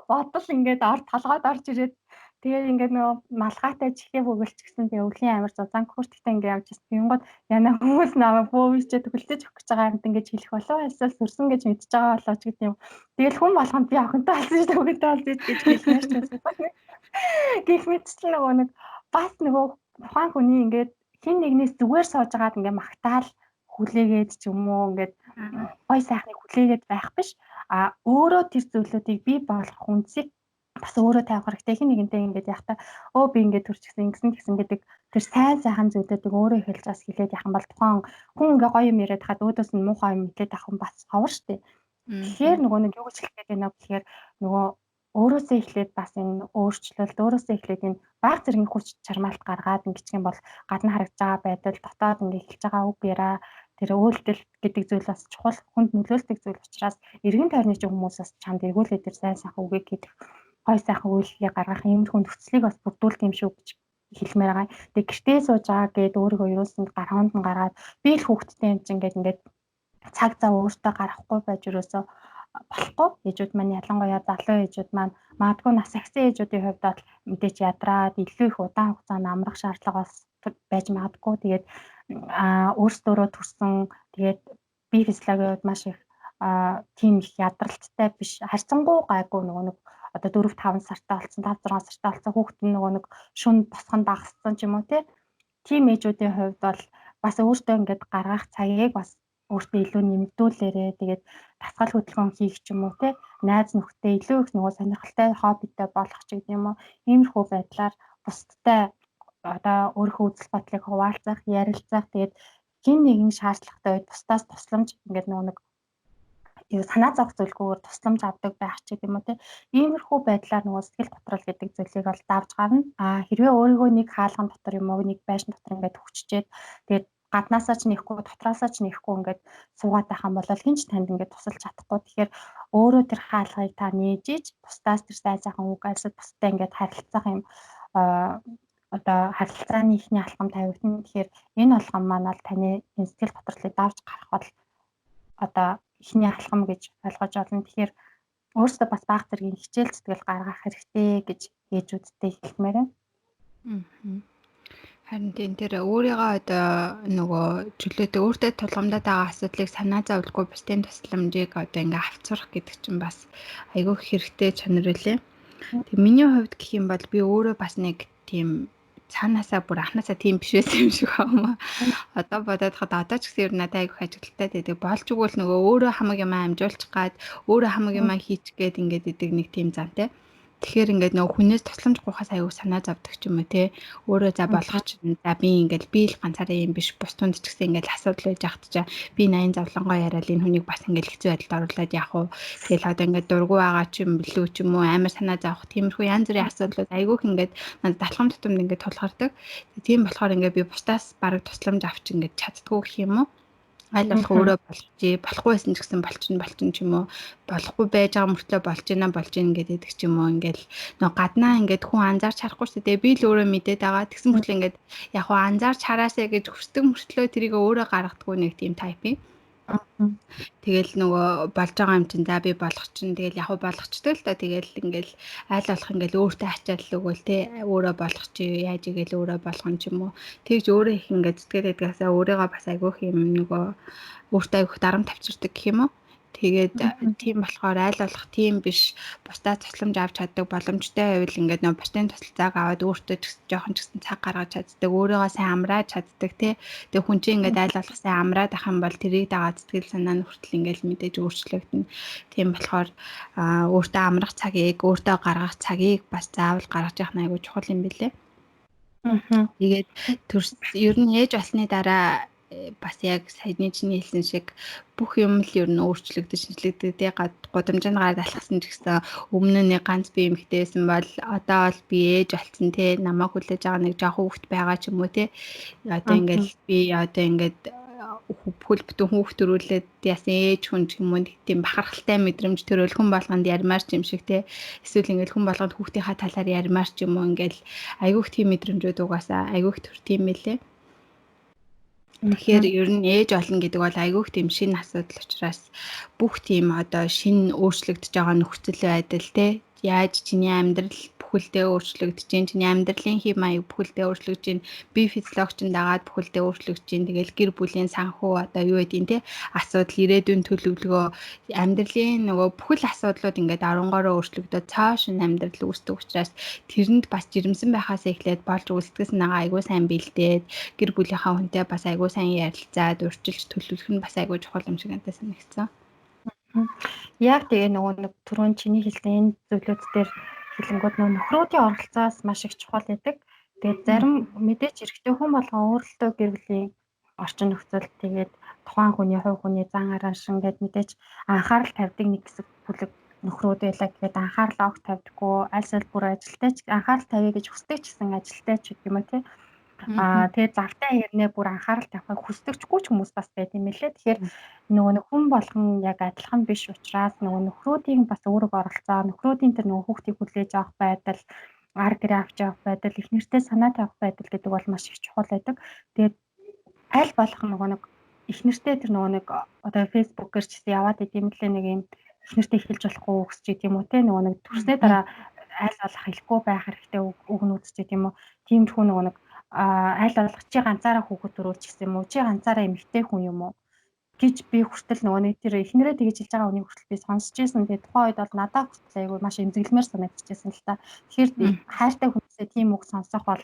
бодол ингээд ор толгойд орж ирээд тэгээ ингээд нөгөө малгайтай чихээ бөглөчихсэн тэгээ өвлийн амар зузаан курттай ингээд явж ирсэн. Тэнгууд яна хүмүүс намайг бөөвичээ төгөлдөж өгөх гэж байгаа юмд ингээд хэлэх болов эсвэл төрсөн гэж мэдчихэж байгаа болоо ч гэдэг юм. Тэгэл хүн болгонд би охинтой болсон шүү дээ, охинтой болсон гэж хэлнэ шүү дээ. Гэх мэтчлэн нөгөө нэг бас нөгөө тухайн хүний ингээд хин нэгнээс зүгээр сууж агаад ингээд магтаал хүлээгээд ч юм уу ингээд гой сайхныг хүлээгээд байх биш. А өөрөө тэр зүйлүүдийг бий болгох үндсийг бас өөрөө тавих хэрэгтэй. Хин нэгэнтэй ингээд яхта өө би ингээд төрчихсөн ингэсэн тэгсэн гэдэг тэр сайн сайхан зүйлүүдийг өөрөө эхэлж бас хэлээд явах юм бол тухайн хүн ингээ гоё юм яриад хаад өөдөөс нь муухай юм хэлээд авах юм бас ховор штэ. Тэгэхээр нөгөө нэг юу гэж хэлэх гээд байна вэ гэхээр нөгөө өөрөөсөө эхлээд бас энэ өөрчлөлт, өөрөөсөө эхлээд энэ баг зэргийн хүч чармаалт гаргаад ингэчих юм бол гадна харагдж байгаа байдал, дотоод ингээ эхэлж байгаа үг яриа, тэр үйлдэл гэдэг зүйл бас чухал, хүнд нөлөөлдөг зүйл учраас эргэн тойрны чинь хүмүүс бас чамд эргүүлээд тэр сайн сайхан үгийг хэлэх, гой сайхан үйлдэлийг гаргах иймэрхүү нөхцөлийг бас бүрдүүлдэг юм шүү гэж хэлмээр байгаа. Тэгээ гэртээ сууж байгаа гэд өөрийгөө юусэн гаргуунд нь гаргаад би л хүүхэдтэй юм чинь ингээд ингээд цаг зав өөртөө гаргахгүй байж ерөөсөө болохгүй. Ээжүүд маань ялангуяа залуу ээжүүд маань магадгүй нас ахисан ээжүүдийн хувьд бол мэдээж ядраад илүү их удаан хугацаанд амрах шаардлага бас байж магадгүй. Тэгээд өөрсдөө төрсөн, тэгээд бие физиологийн хувьд маш их тийм их ядралттай биш, харьцангуй гайгүй нөгөө нэг одоо 4 5 сартай болсон, 5 6 сартай болсон хүүхэд нь нөгөө нэг шүн босгон дагассан ч юм уу тийм ээжүүдийн хувьд бол бас өөртөө ингээд гаргах цагийг бас өөртөө илүү нэмэгдүүлээрээ, тэгээд дасгал хөдөлгөөн хийх ч юм уу найз нөхдөд илүү их нөгөө сонирхолтой хоббитой болох ч гэдэг юм уу, иймэрхүү байдлаар бусдтай одоо өөрийнхөө үзэл бодлыг хуваалцах, ярилцах, тэгээд хэн нэгэн шаардлагатай үед бусдаас тусламж ингээд нөгөө нэг санаа зовх зүйлгүйгээр тусламж авдаг байх ч гэдэг юм уу иймэрхүү байдлаар нөгөө сэтгэл готрол гэдэг зүйлийг бол давж гарна. А хэрвээ өөрийгөө нэг хаалган дотор юм уу нэг байшин дотор ингээд хүччээд тэгээд гаднаасаа ч нэхгүй дотроосоо ч нэхгүй ингээд суугаад байх юм бол хэн ч танд ингээд тусалж чадахгүй. Тэгэхээр өөрөө тэр хаалгыг та нээж иж бусдаас тэр сайн сайхан үг альсад бусдаа ингээд харилцах юм одоо харилцааны ихний алхам тавигдана. Тэгэхээр энэ алхам маань бол таны энэ сэтгэл готрлыг давж гарах бол одоо эхний алхам гэж ойлгож байна. Тэгэхээр өөрсдөө бас баг зэргийн хичээл зүтгэл гаргах хэрэгтэй гэж ээжүүдтэй хэлмээр байна. Харин тийм тэр өөрийгөө одоо нөгөө чөлөөтэй өөртөө тулгамдаад байгаа асуудлыг санаа зовлгүй бусдын тусламжийг одоо ингээ авцрах гэдэг чинь бас айгүй хэрэгтэй чанар үлээ. Тэг миний хувьд гэх юм бол би өөрөө бас нэг тийм цаанаасаа бүр анхнаасаа тийм биш байсан юм шиг байна. Одоо бодоод хад одоо ч гэсэн ер нь надад айгүй ажиглалтай байдаг. Болж игэл нөгөө өөрөө хамаг юмаа амжуулчих гад өөрөө хамаг юмаа хийчих гээд ингээд идэг нэг тийм замтай. Тэгэхээр ингээд нөгөө хүнээс тусламж гуйхаас аюу санаа зовдөг ч юм уу те. Өөрөө за болгох чинь за би ингээд би л ганцаараа юм биш, бус тунд ч гэсэн ингээд асуудал байж ахт чаа би 80 зовлонгоо яриад энэ хүнийг бас ингээд хэцүү байдалд оруулаад яах вэ? Тэгэл одоо ингээд дургу байгаа ч юм билүү ч юм уу амар санаа зовох тиймэрхүү янз бүрийн асуудлууд айгүйх ингээд надад алхам тутамд ингээд тулгардаг. Тийм болохоор ингээд би бусдаас бараг тусламж авч ингээд чаддгүй гэх юм уу? Аль болох өөрөө болгожээ, болохгүй байсан ч гэсэн болчин ч юм уу, болохгүй байж байгаа мөртлөө болж гинэ гэдэг ч юм уу, ингээл нөө гаднаа ингээд хүн анзаарч харахгүй шүү дээ. Би л өөрөө мэдээд байгаа. Тэгсэн мөртлөө ингээд яг хуу анзаарч хараасаа гэж хүсдэг мөртлөө тэрийг өөрөө гаргадаггүй нэг тийм тайп юм. Тэгэл нөгөө болж байгаа юм чинь за би болгох чинь тэгэл яг болгочтой л та, тэгэл ингээл аль болох ингээл өөртөө ачаал өгөөл те, өөрөө болгох чи яаж игээл өөрөө болгон ч юм уу, тэгж өөрөө их ингээд зүтгээд байдгаасаа өөрийгөө бас айгүйх юм нөгөө өөртөө айгүйх дарам тавьчирдаг гэх юм уу. Тэгээд тийм болохоор аль болох тийм биш бусдаа тусламж авч чаддаг боломжтой байвал ингээд нөгөө бусдын туслалцааг аваад өөртөө ч гэсэн жоохон ч гэсэн цаг гаргаж чаддаг, өөрийгөө сайн амрааж чаддаг тий. Тэгээд хүн чинь ингээд аль болох сайн амраад ах юм бол тэрийг дагаад сэтгэл санаа нь хүртэл ингээд мэдээж өөрчлөгдөнө. Тийм болохоор өөртөө амрах цагийг, өөртөө гаргах цагийг бас заавал гаргаж явах нь айгүй чухал юм билээ. Тэгээд ер нь ээж болсны дараа бас яг саяны чиний хэлсэн шиг бүх юм л ер нь өөрчлөгдөж шинжлэгддэг. Гудамжинд гараад алхсан ч гэсэн өмнө нь нэг ганц би эмэгтэй байсан бол одоо бол би ээж болсон те, намайг хүлээж байгаа нэг жоохон хүүхэд байгаа ч юм уу те. Одоо ингээл би одоо ингээд бүхэл бүтэн хүүхд төрүүлээд яасан ээж хүн ч юм уу тийм бахархалтай мэдрэмж төрөөл хүн болгонд ярмаар ч юм шиг те. Эсвэл ингээл хүн болгонд хүүхдийнхаа талаар ярмаар ч юм уу ингээл айгүйх тийм мэдрэмжүүд угаасаа айгүйх төр тийм мэлээ. Тэгэхээр ер нь ээж болно гэдэг бол айгүйх тийм шинэ асуудал учраас бүх тийм одоо шинэ өөрчлөгдөж байгаа нөхцөл байдал те, яаж чиний амьдрал бүхэлдээ өөрчлөгдөж чинь, чиний амьдралын хэв маяг бүхэлдээ өөрчлөгдөж чинь, бие физиологч нь дагаад бүхэлдээ өөрчлөгдөж чинь, тэгэл гэр бүлийн санхүү одоо юу гэдгийг те, асуудал, ирээдүйн төлөвлөгөө, амьдралын нөгөө бүхэл асуудлууд ингээд оронгороо өөрчлөгдөд цоо шинэ амьдрал үүсдэг учраас тэрэнд бас жирэмсэн байхаас эхлээд болж сэтгэл санаагаа айгүй сайн бэлдээд гэр бүлийнхаа хүнтэй бас айгүй сайн ярилцаад урьдчилж төлөвлөх нь бас айгүй чухал юм шиг надад санагдсан. Яг тэгээ нөгөө нэг түрүүн чиний хэлсэн энэ зүйлүүд дээр хэлэнгүүд нөгөө нөхрүүдийн оролцоос маш их чухал байдаг. Тэгээд зарим мэдээч эрэгтэй хүн болгон өөрөлдөө гэр бүлийн орчин нөхцөл тэгээд тухайн хүний хувь хүний зан араншин гэд мэдээч анхаарал тавьдаг нэг хэсэг бүлэг нөхрүүд байлаа гэхэд анхаарал огт тавьдаггүй, аль бүр ажилтай ч анхаарал тавья гэж хүсдэг ч гэсэн ажилтай ч гэдэг юм уу тий. Тэгээд завтай хэрнээ бүр анхаарал тавихыг хүсдэгчгүй ч хүмүүс бас байт юм лээ. Тэгэхээр нөгөө нэг хүн болгон яг адилхан биш учраас нөгөө нөхрүүдийн бас үүрэг оролцоо, нөхрүүдийн тэр нөгөө хүүхдийг хүлээж авах байдал, ар гэрээ авч явах байдал, их нэртэй санаа тавих байдал гэдэг бол маш их чухал байдаг. Тэгээд аль болох нөгөө нэг их нэртэй тэр нөгөө нэг одоо Facebook-ээр ч гэсэн яваад идэм лээ нэг юм их нэртэй хэлж болохгүй үгс ч гэдэм үү те нөгөө нэг төрснээ дараа аль болох хэлэхгүй байх хэрэгтэй үгнүүд ч гэдэм үү. Тиймэрхүү нөгөө нэг аль болох чи ганцаараа хүүхэд төрүүлж гисэн юм уу? Чи ганцаараа эмэгтэй хүн юм уу? Гэж би хүртэл нөгөө нэг тэр эхнэрээ тэгж хэлж байгаа үнийг хүртэл би сонсч байсан. Тэгээ тухайн үед бол надад хүртэл айгүй маш эмзэглэмээр санагдчихсэн л та. Тэгэхээр хайртай хүмүүсээ тийм үг сонсох бол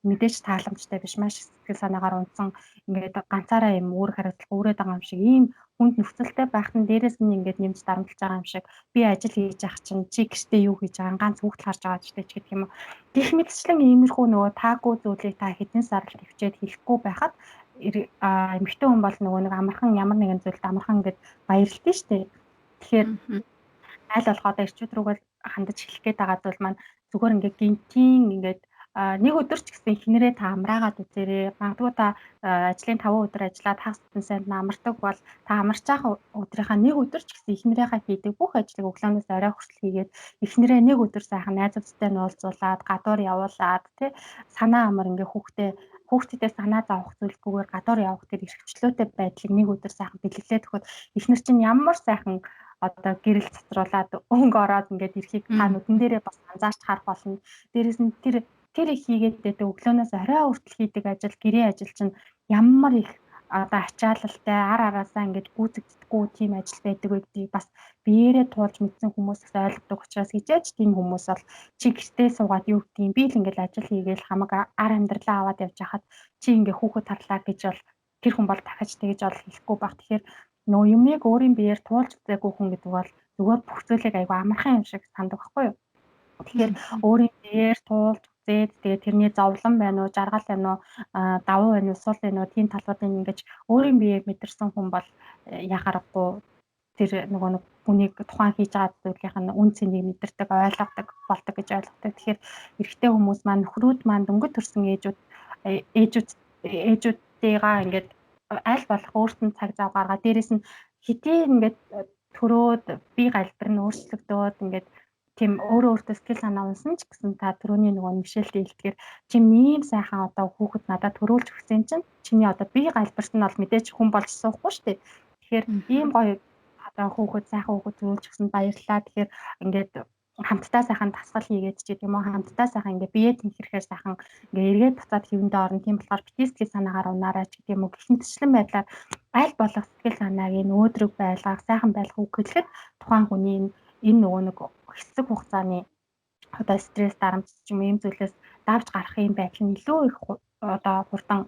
мэдээж тааламжтай биш, маш сэтгэл санаагаар унтсан ингээд ганцаараа юм өөр хариуцлага үүрээд байгаа юм шиг ийм хүнд нөхцөлтэй байхад нь дээрэс нь ингээд нэмж дарамтлаж байгаа юм шиг би ажил хийж явах чинь чи гэртээ юу хийж байгаа ганц хүүхд харж байгаа ч гэх юм уу. Гэх мэтчлэн иймэрхүү нөгөө таагүй зүйлийг та хэдэн сар л төвчээд хэлэхгүй байхад эмэгтэй хүн бол нөгөө нэг амархан ямар нэгэн зүйлд амархан ингээд баярлалтай шүү дээ. Тэгэхээр аль болох одоо эрчүүд рүүгээ хандаж хэлэх гээд байгаа зүйл маань зүгээр ингээд гинтийн ингээд нэг өдөр ч гэсэн эхнэрээ та амраагаад үзээрэй. Магадгүй та ажлын 5 өдөр ажиллаад хагас бүтэн сайнд амардаг бол та амарч байгаа өдрийнхаа нэг өдөр ч гэсэн эхнэрийнхээ хийдэг бүх ажлыг өглөөнөөс орой хүртэл хийгээд эхнэрээ нэг өдөр сайхан найзуудтай нь уулзуулаад гадуур явуулаад тий санаа амар ингээ хүүхдүүдээ санаа зовох зүйлгүйгээр гадуур явах тэр эрхчлөөтэй байдлыг нэг өдөр сайхан бэлэглээд өгөхөд эхнэр чинь ямар сайхан одоо гэрэл цацруулаад өнгө ороод ингээд ирэхийг та нүдэн дээрээ бас анзаарч харах болно. Дээрээс нь тэр их хийгээд байдаг өглөөнөөс орой хүртэл хийдэг ажил гэрээ ажил чинь ямар их одоо ачаалалтай ар араасаа ингээд гүйцэгддэггүй тийм ажил байдаг вэ гэдгийг бас биеэрээ туулж мэдсэн хүмүүс бас ойлгодог учраас хизээч тийм хүмүүс бол чи гэртээ суугаад юу гэдгийг би л ингээд ажил хийгээл хамаг ар амьдралаа аваад явж хахад чи ингээд хүүхэд харлаа гэж бол тэр хүн бол дахиж тэгж бол хэлэхгүй баг. Тэгэхээр нөгөө юмыг өөрийн биеэр туулж үзээгүй хүн гэдэг бол зүгээр бүх зүйлийг айгүй амархан юм шиг сандаг байхгүй юу? Тэгэхээр өөрийн биеэр туулж үзээд тэгээ тэрний зовлон байна уу, жаргал байна уу, давуу байна уу, сул байна уу, тийм талуудыг ингэж өөрийн биеэр мэдэрсэн хүн бол яхаарахгүй тэр нөгөө нэг хүнийг тухайн хийж байгаа зүйлийнх нь үн цэнийг мэдэрдэг, ойлгодог болдог гэж ойлгодог. Тэгэхээр эрэгтэй хүмүүс маань нөхрүүд маань дөнгөж төрсэн ээжүүдтэйгээ ингээд аль болох өөрт нь цаг зав гаргаад дээрэс нь хэдий ингээд төрөөд бие галбир нь өөрчлөгдөөд ингээд тийм өөрөө өөртөө сэтгэл санаа унсан ч гэсэн та түрүүний нөгөө бэрхшээлтэй хэлдгээр чим ийм сайхан одоо хүүхэд надад төрүүлж өгсөн чинь чиний одоо бие галбирт нь бол мэдээж хүн болж суухгүй шүү дээ. Тэгэхээр ийм гоё одоо хүүхэд сайхан хүүхэд төрүүлж өгсөнд баярлалаа. Тэгэхээр ингээд хамтдаа сайхан дасгал хийгээд ч гэдэг юм уу, хамтдаа сайхан ингээд бие тэнхрэхээр сайхан ингээд эргээд буцаад хэвэндээ орно. Тийм болохоор битгий сэтгэл санаагаар унаарай ч гэдэг юм уу. Гэх мэтчлэн байдлаар аль болох сэтгэл санааг нь өөдрөг байлгах, сайхан байлгах үг хэлэхэд тухайн хүний энэ нөгөө нэг хэсэг хугацааны одоо стресс, дарамт ч юм ийм зүйлээс давж гарах юм байдал нь илүү их одоо хурдан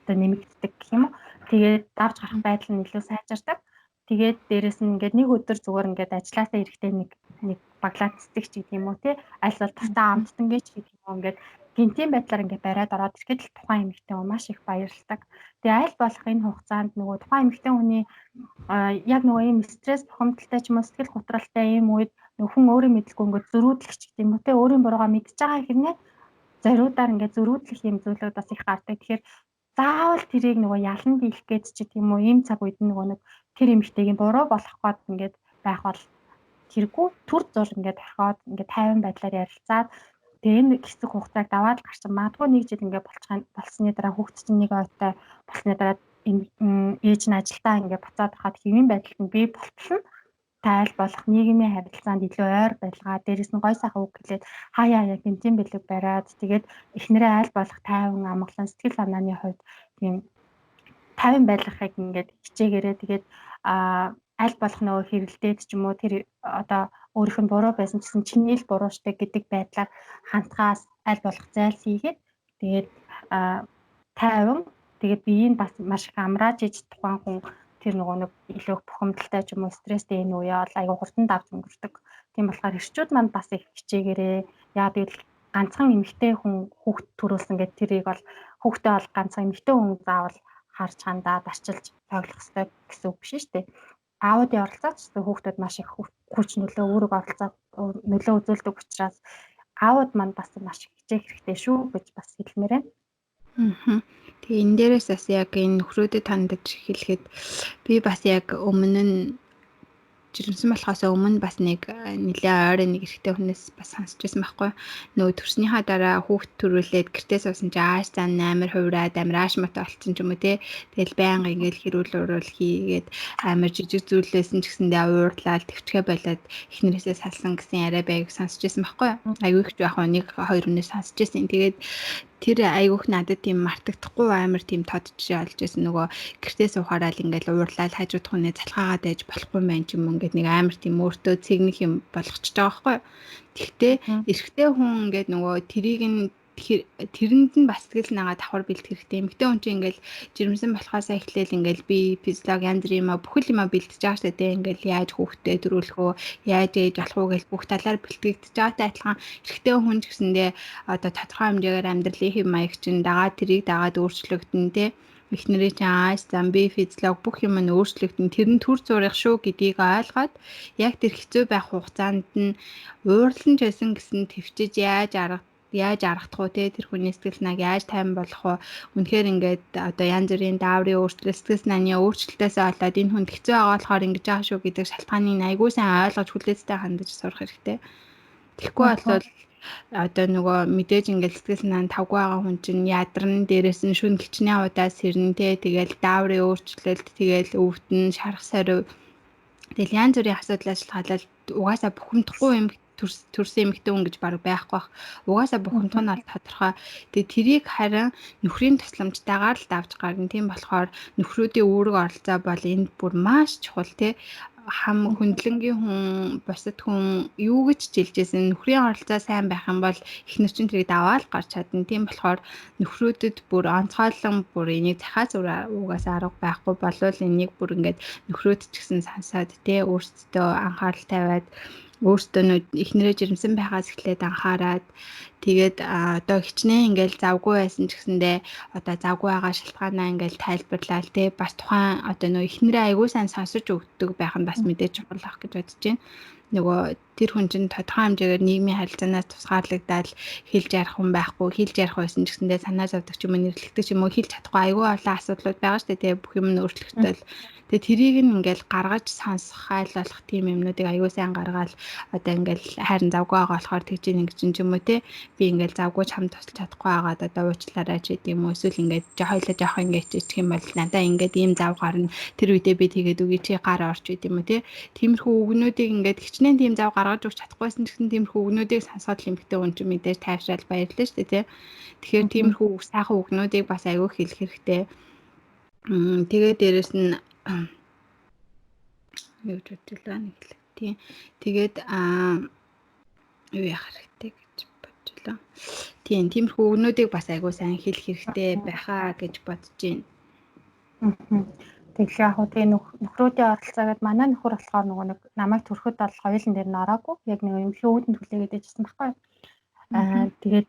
одоо нэмэгддэг гэх юм уу. Тэгээд давж гарах байдал нь илүү сайжирдаг. Тэгээд дээрэс нь ингээд нэг өдөр зүгээр ингээд ажилласаа ирэхдээ нэг баглаа цэцэг ч гэдэг юм уу тий. Аль бол дуртай амттангээ ч гэдэг юм уу ингээд гинтийн байдлаар ингээд бариад ороод ирэхэд л тухайн эмэгтэй хүн маш их баярлалдаг. Тэгээ аль болох энэ хугацаанд нөгөө тухайн эмэгтэй хүний яг нөгөө ийм стресс бухимдалтай ч юм уу сэтгэл готролтой ийм үед нөгөө хүн өөрийн мэдлгүй ингээд зөрүүдлэх ч гэдэг юм уу те өөрийн буруугаа мэдж байгаа хэрнээ зориудаар ингээд зөрүүдлэх юм зүйлүүд бас их гардаг. Тэгэхээр заавал тэрийг нөгөө ялан дийлэх гэж ч гэдэг юм уу ийм цаг үед нөгөө нэг тэр эмэгтэйг буруу болох гээд ингээд байх бол тэргүй төр зур ингээд орхиод ингээд тайван байдлаар ярилцаад тэгээ энэ хэсэг хугацааг даваад гарсан. Магадгүй нэг жил ингээд болсны дараа хүүхд чинь нэг ойтой болсны дараа ээж нь ажилдаа ингээд буцаад байхад хэвийн байдалд нь бий болтол нь тайл болох нийгмийн харилцаанд илүү ойр байлгаа. Дээрээс нь гой сайхан үг хэлээд хаяа яг гэмтийн бэлэг бариад тэгээд эхнэрээ айл болох тайван амгалан сэтгэл санааны хувьд тийм тайван байлгахыг ингээд хичээгээрээ тэгээд аль болох нөгөө хэрэлдээд ч юм уу тэр одоо өөрийнх нь буруу байсан ч гэсэн чиний л буруу штэ гэдэг байдлаар хандхаас аль болох зайлсхийгээд тэгээд тайван тэгээд биеийг бас маш их амрааж иж тухайн хүн тэр нөгөө нэг илүү бухимдалтай ч юм уу стресстэй энэ үеэ бол айгүй хурдан давж өнгөрдөг. Тийм болохоор эрчүүд маань бас их хичээгээрээ. Яа гэвэл ганцхан эмэгтэй хүн хүүхд төрүүлсэн гэдэг тэрийг бол хүүхдээ бол ганцхан эмэгтэй хүн заавал харж хандаад арчилж тоглох ёстой гэсэн үг биш шүү дээ. Аавуудын оролцооч хүүхдүүд маш их хүч нөлөө үүрэг оролцоо нөлөө үзүүлдэг учраас аавууд маань бас маш их хичээх хэрэгтэй шүү гэж бас хэлмээр байна. Тэгээ энэ дээрээс бас яг энэ нөхрүүдэд хандаж хэлэхэд би бас яг өмнө нь Жирэмсэн болохоос өмнө бас нэг нэлээ ойрын нэг эрэгтэй хүнээс бас сонсч байсан байхгүй. Нөгөө төрснийхаа дараа хүүхд төрүүлээд гэртээ суусан чи ааш зан амар хувраад амар ааш мата болцсон ч юм уу те. Тэгэл байнга ингээл хэрүүл уруул хийгээд амар жижиг зүйлээсэн ч гэсэндээ уурлаад төвчгээ болоод эхнэрээсээ салсан гэсэн яриа байг сонсч байсан байхгүй. Айгүй их яг нэг хоёр хүнээс сонсч байсан. Тэгээд тэр айгүйх надад тийм мартагдахгүй амар тийм тод жишээ олж байсан. Нөгөө гэртээ суухаараа л ингээл уурлаад хажууд хүнээ залхаагаад байж болохгүй юм ч юм ингээд нэг амар тийм өөртөө цэгнэх юм болгочихж байгаа байхгүй. Тэгтээ эрэгтэй хүн ингээд нөгөө тэрийг нь тэрэнд нь бас сэтгэл нагаа давхар бэлтгэх хэрэгтэй. Эмэгтэй хүн чинь ингээл жирэмсэн болохоосаа эхлээл ингээл би физиолог янз бүр юм а бүхэл юм а бэлтэж байгаа шүү дээ. Ингээл яаж хүүхдээ төрүүлэх үү, яаж ээж болох уу гэж бүх талаар бэлтгэгдэж байгаатай адилхан эрэгтэй хүн ч гэсэндээ одоо тодорхой хэмжээгээр амьдралын хэв маяг чинь дагаад тэрийг дагаад өөрчлөгдөн тэ. Эхнэрээ чинь ааш зам би физиолог бүх юм нь өөрчлөгдөн. Тэр нь төр зурих шүү гэдгийг ойлгоод яг тэр хэцүү байх хугацаанд нь уурлан ч байсан гэсэн төвчж яаж аргадах уу те, тэр хүний сэтгэл санааг яаж тайван болгох уу, үнэхээр ингээд одоо янз бүрийн дааврын өөрчлөлт, сэтгэл санааны өөрчлөлтөөсөө болоод энэ хүнд хэцүү байгаа болохоор ингэж байгаа шүү гэдэг шалтгааныг айгүй сайн ойлгож хүлээцтэй хандаж сурах хэрэгтэй. Тэгэхгүй бол одоо нөгөө мэдээж ингээд сэтгэл санаа тавгүй байгаа хүн чинь ядарна, дээрээс нь шүн хичнээн удаа сэрнэ те, тэгэл дааврын өөрчлөлт, тэгэл өвдөн, шарах сариу, тэгэл янз бүрийн асуудлаас шалтгаалаад угаасаа бухимдахгүй юм төрсөн эмэгтэй хүн гэж баг байхгүй бах. Угаасаа бухимдах нь бол тодорхой. Тэгээ тэрийг харин нөхрийн тусламжтайгаар л давж гарна. Тийм болохоор нөхрүүдийн үүрэг оролцоо бол энд бүр маш чухал те. Хам хөндлөнгийн хүн, бусад хүн юу гэж жилжсэн нөхрийн оролцоо сайн байх юм бол эхнэр чинь тэрийг даваал гарч чадна. Тийм болохоор нөхрүүдэд бүр онцгойлон бүр энийг захиа зураа угаасаа арга байхгүй болвол энийг бүр ингээд нөхрүүд ч гэсэн сонсоод те өөрсдөө анхаарал тавиад өөртөө нөө эхнэрээ жирэмсэн байхаас эхлээд анхаарад тэгээд одоо хичнээн ингээл завгүй байсан ч гэсэндээ одоо завгүй байгаа шалтгаанаа ингээл тайлбарлаал те, бас тухайн одоо нөө эхнэрээ айгүй сайн сонсож өгдөг байх нь бас мэдээж чухал ах гэж бодож байна. Нөгөө тэр хүн чинь тодорхой хэмжээгээр нийгмийн харилцаанаас тусгаарлагдаад хэлж ярих хүн байхгүй, хэлж ярих байсан ч гэсэндээ санаа зовдөг ч юм уу, нэрлэгдэх ч юм уу, хэлж чадахгүй айгүй олон асуудлууд байгаа шүү дээ те, бүх юм нь өөрчлөгдөөл. Тэгээ тэрийг нь ингээл гаргаж сонсох, айлуулах тийм юмнуудыг айгүй сайн гаргаал одоо ингээл хайрын завгүй байгаа болохоор тэгж ингэж ч юм уу те, би ингээл завгүй чам тусалж чадахгүй байгаад одоо уучлаарай ч гэдэг юм уу, эсвэл ингээд хоёлаа жоох ингээд чичих юм бол надаа ингээд ийм зав гарна, тэр үедээ би тэгээд үгүй чи гар орч гэдэг юм уу те. Тиймэрхүү үгнүүдийг ингээд хичнээн тийм зав гаргаж өгч чадахгүйсэн ч гэсэн тиймэрхүү үгнүүдийг сонсоод л эмэгтэй хүн чинь мэдээж тайвшрал баярлаа шүү дээ те. Тэгэхээр тиймэрхүү сайхан үгнүүдийг бас айгүй хэлэх хэрэгтэй. Тэгээд дээрэс нь юу гэж бодлоо нэг л тийм. Тэгээд юу яах хэрэгтэй гэж бодлоо. Тийм, тиймэрхүү үгнүүдийг бас айгүй сайн хэлэх хэрэгтэй байхаа гэж бодож байна. Тэгэхээр яг хөө тэгээ нөхрүүдийн оролцоо гэдээ манай нөхөр болохоор нөгөө нэг намайг төрөхөд бол хоёулын дээр нь ороогүй. Яг нэг юм хөөдөнд хүлээгээд ижсэн байхгүй. Тэгээд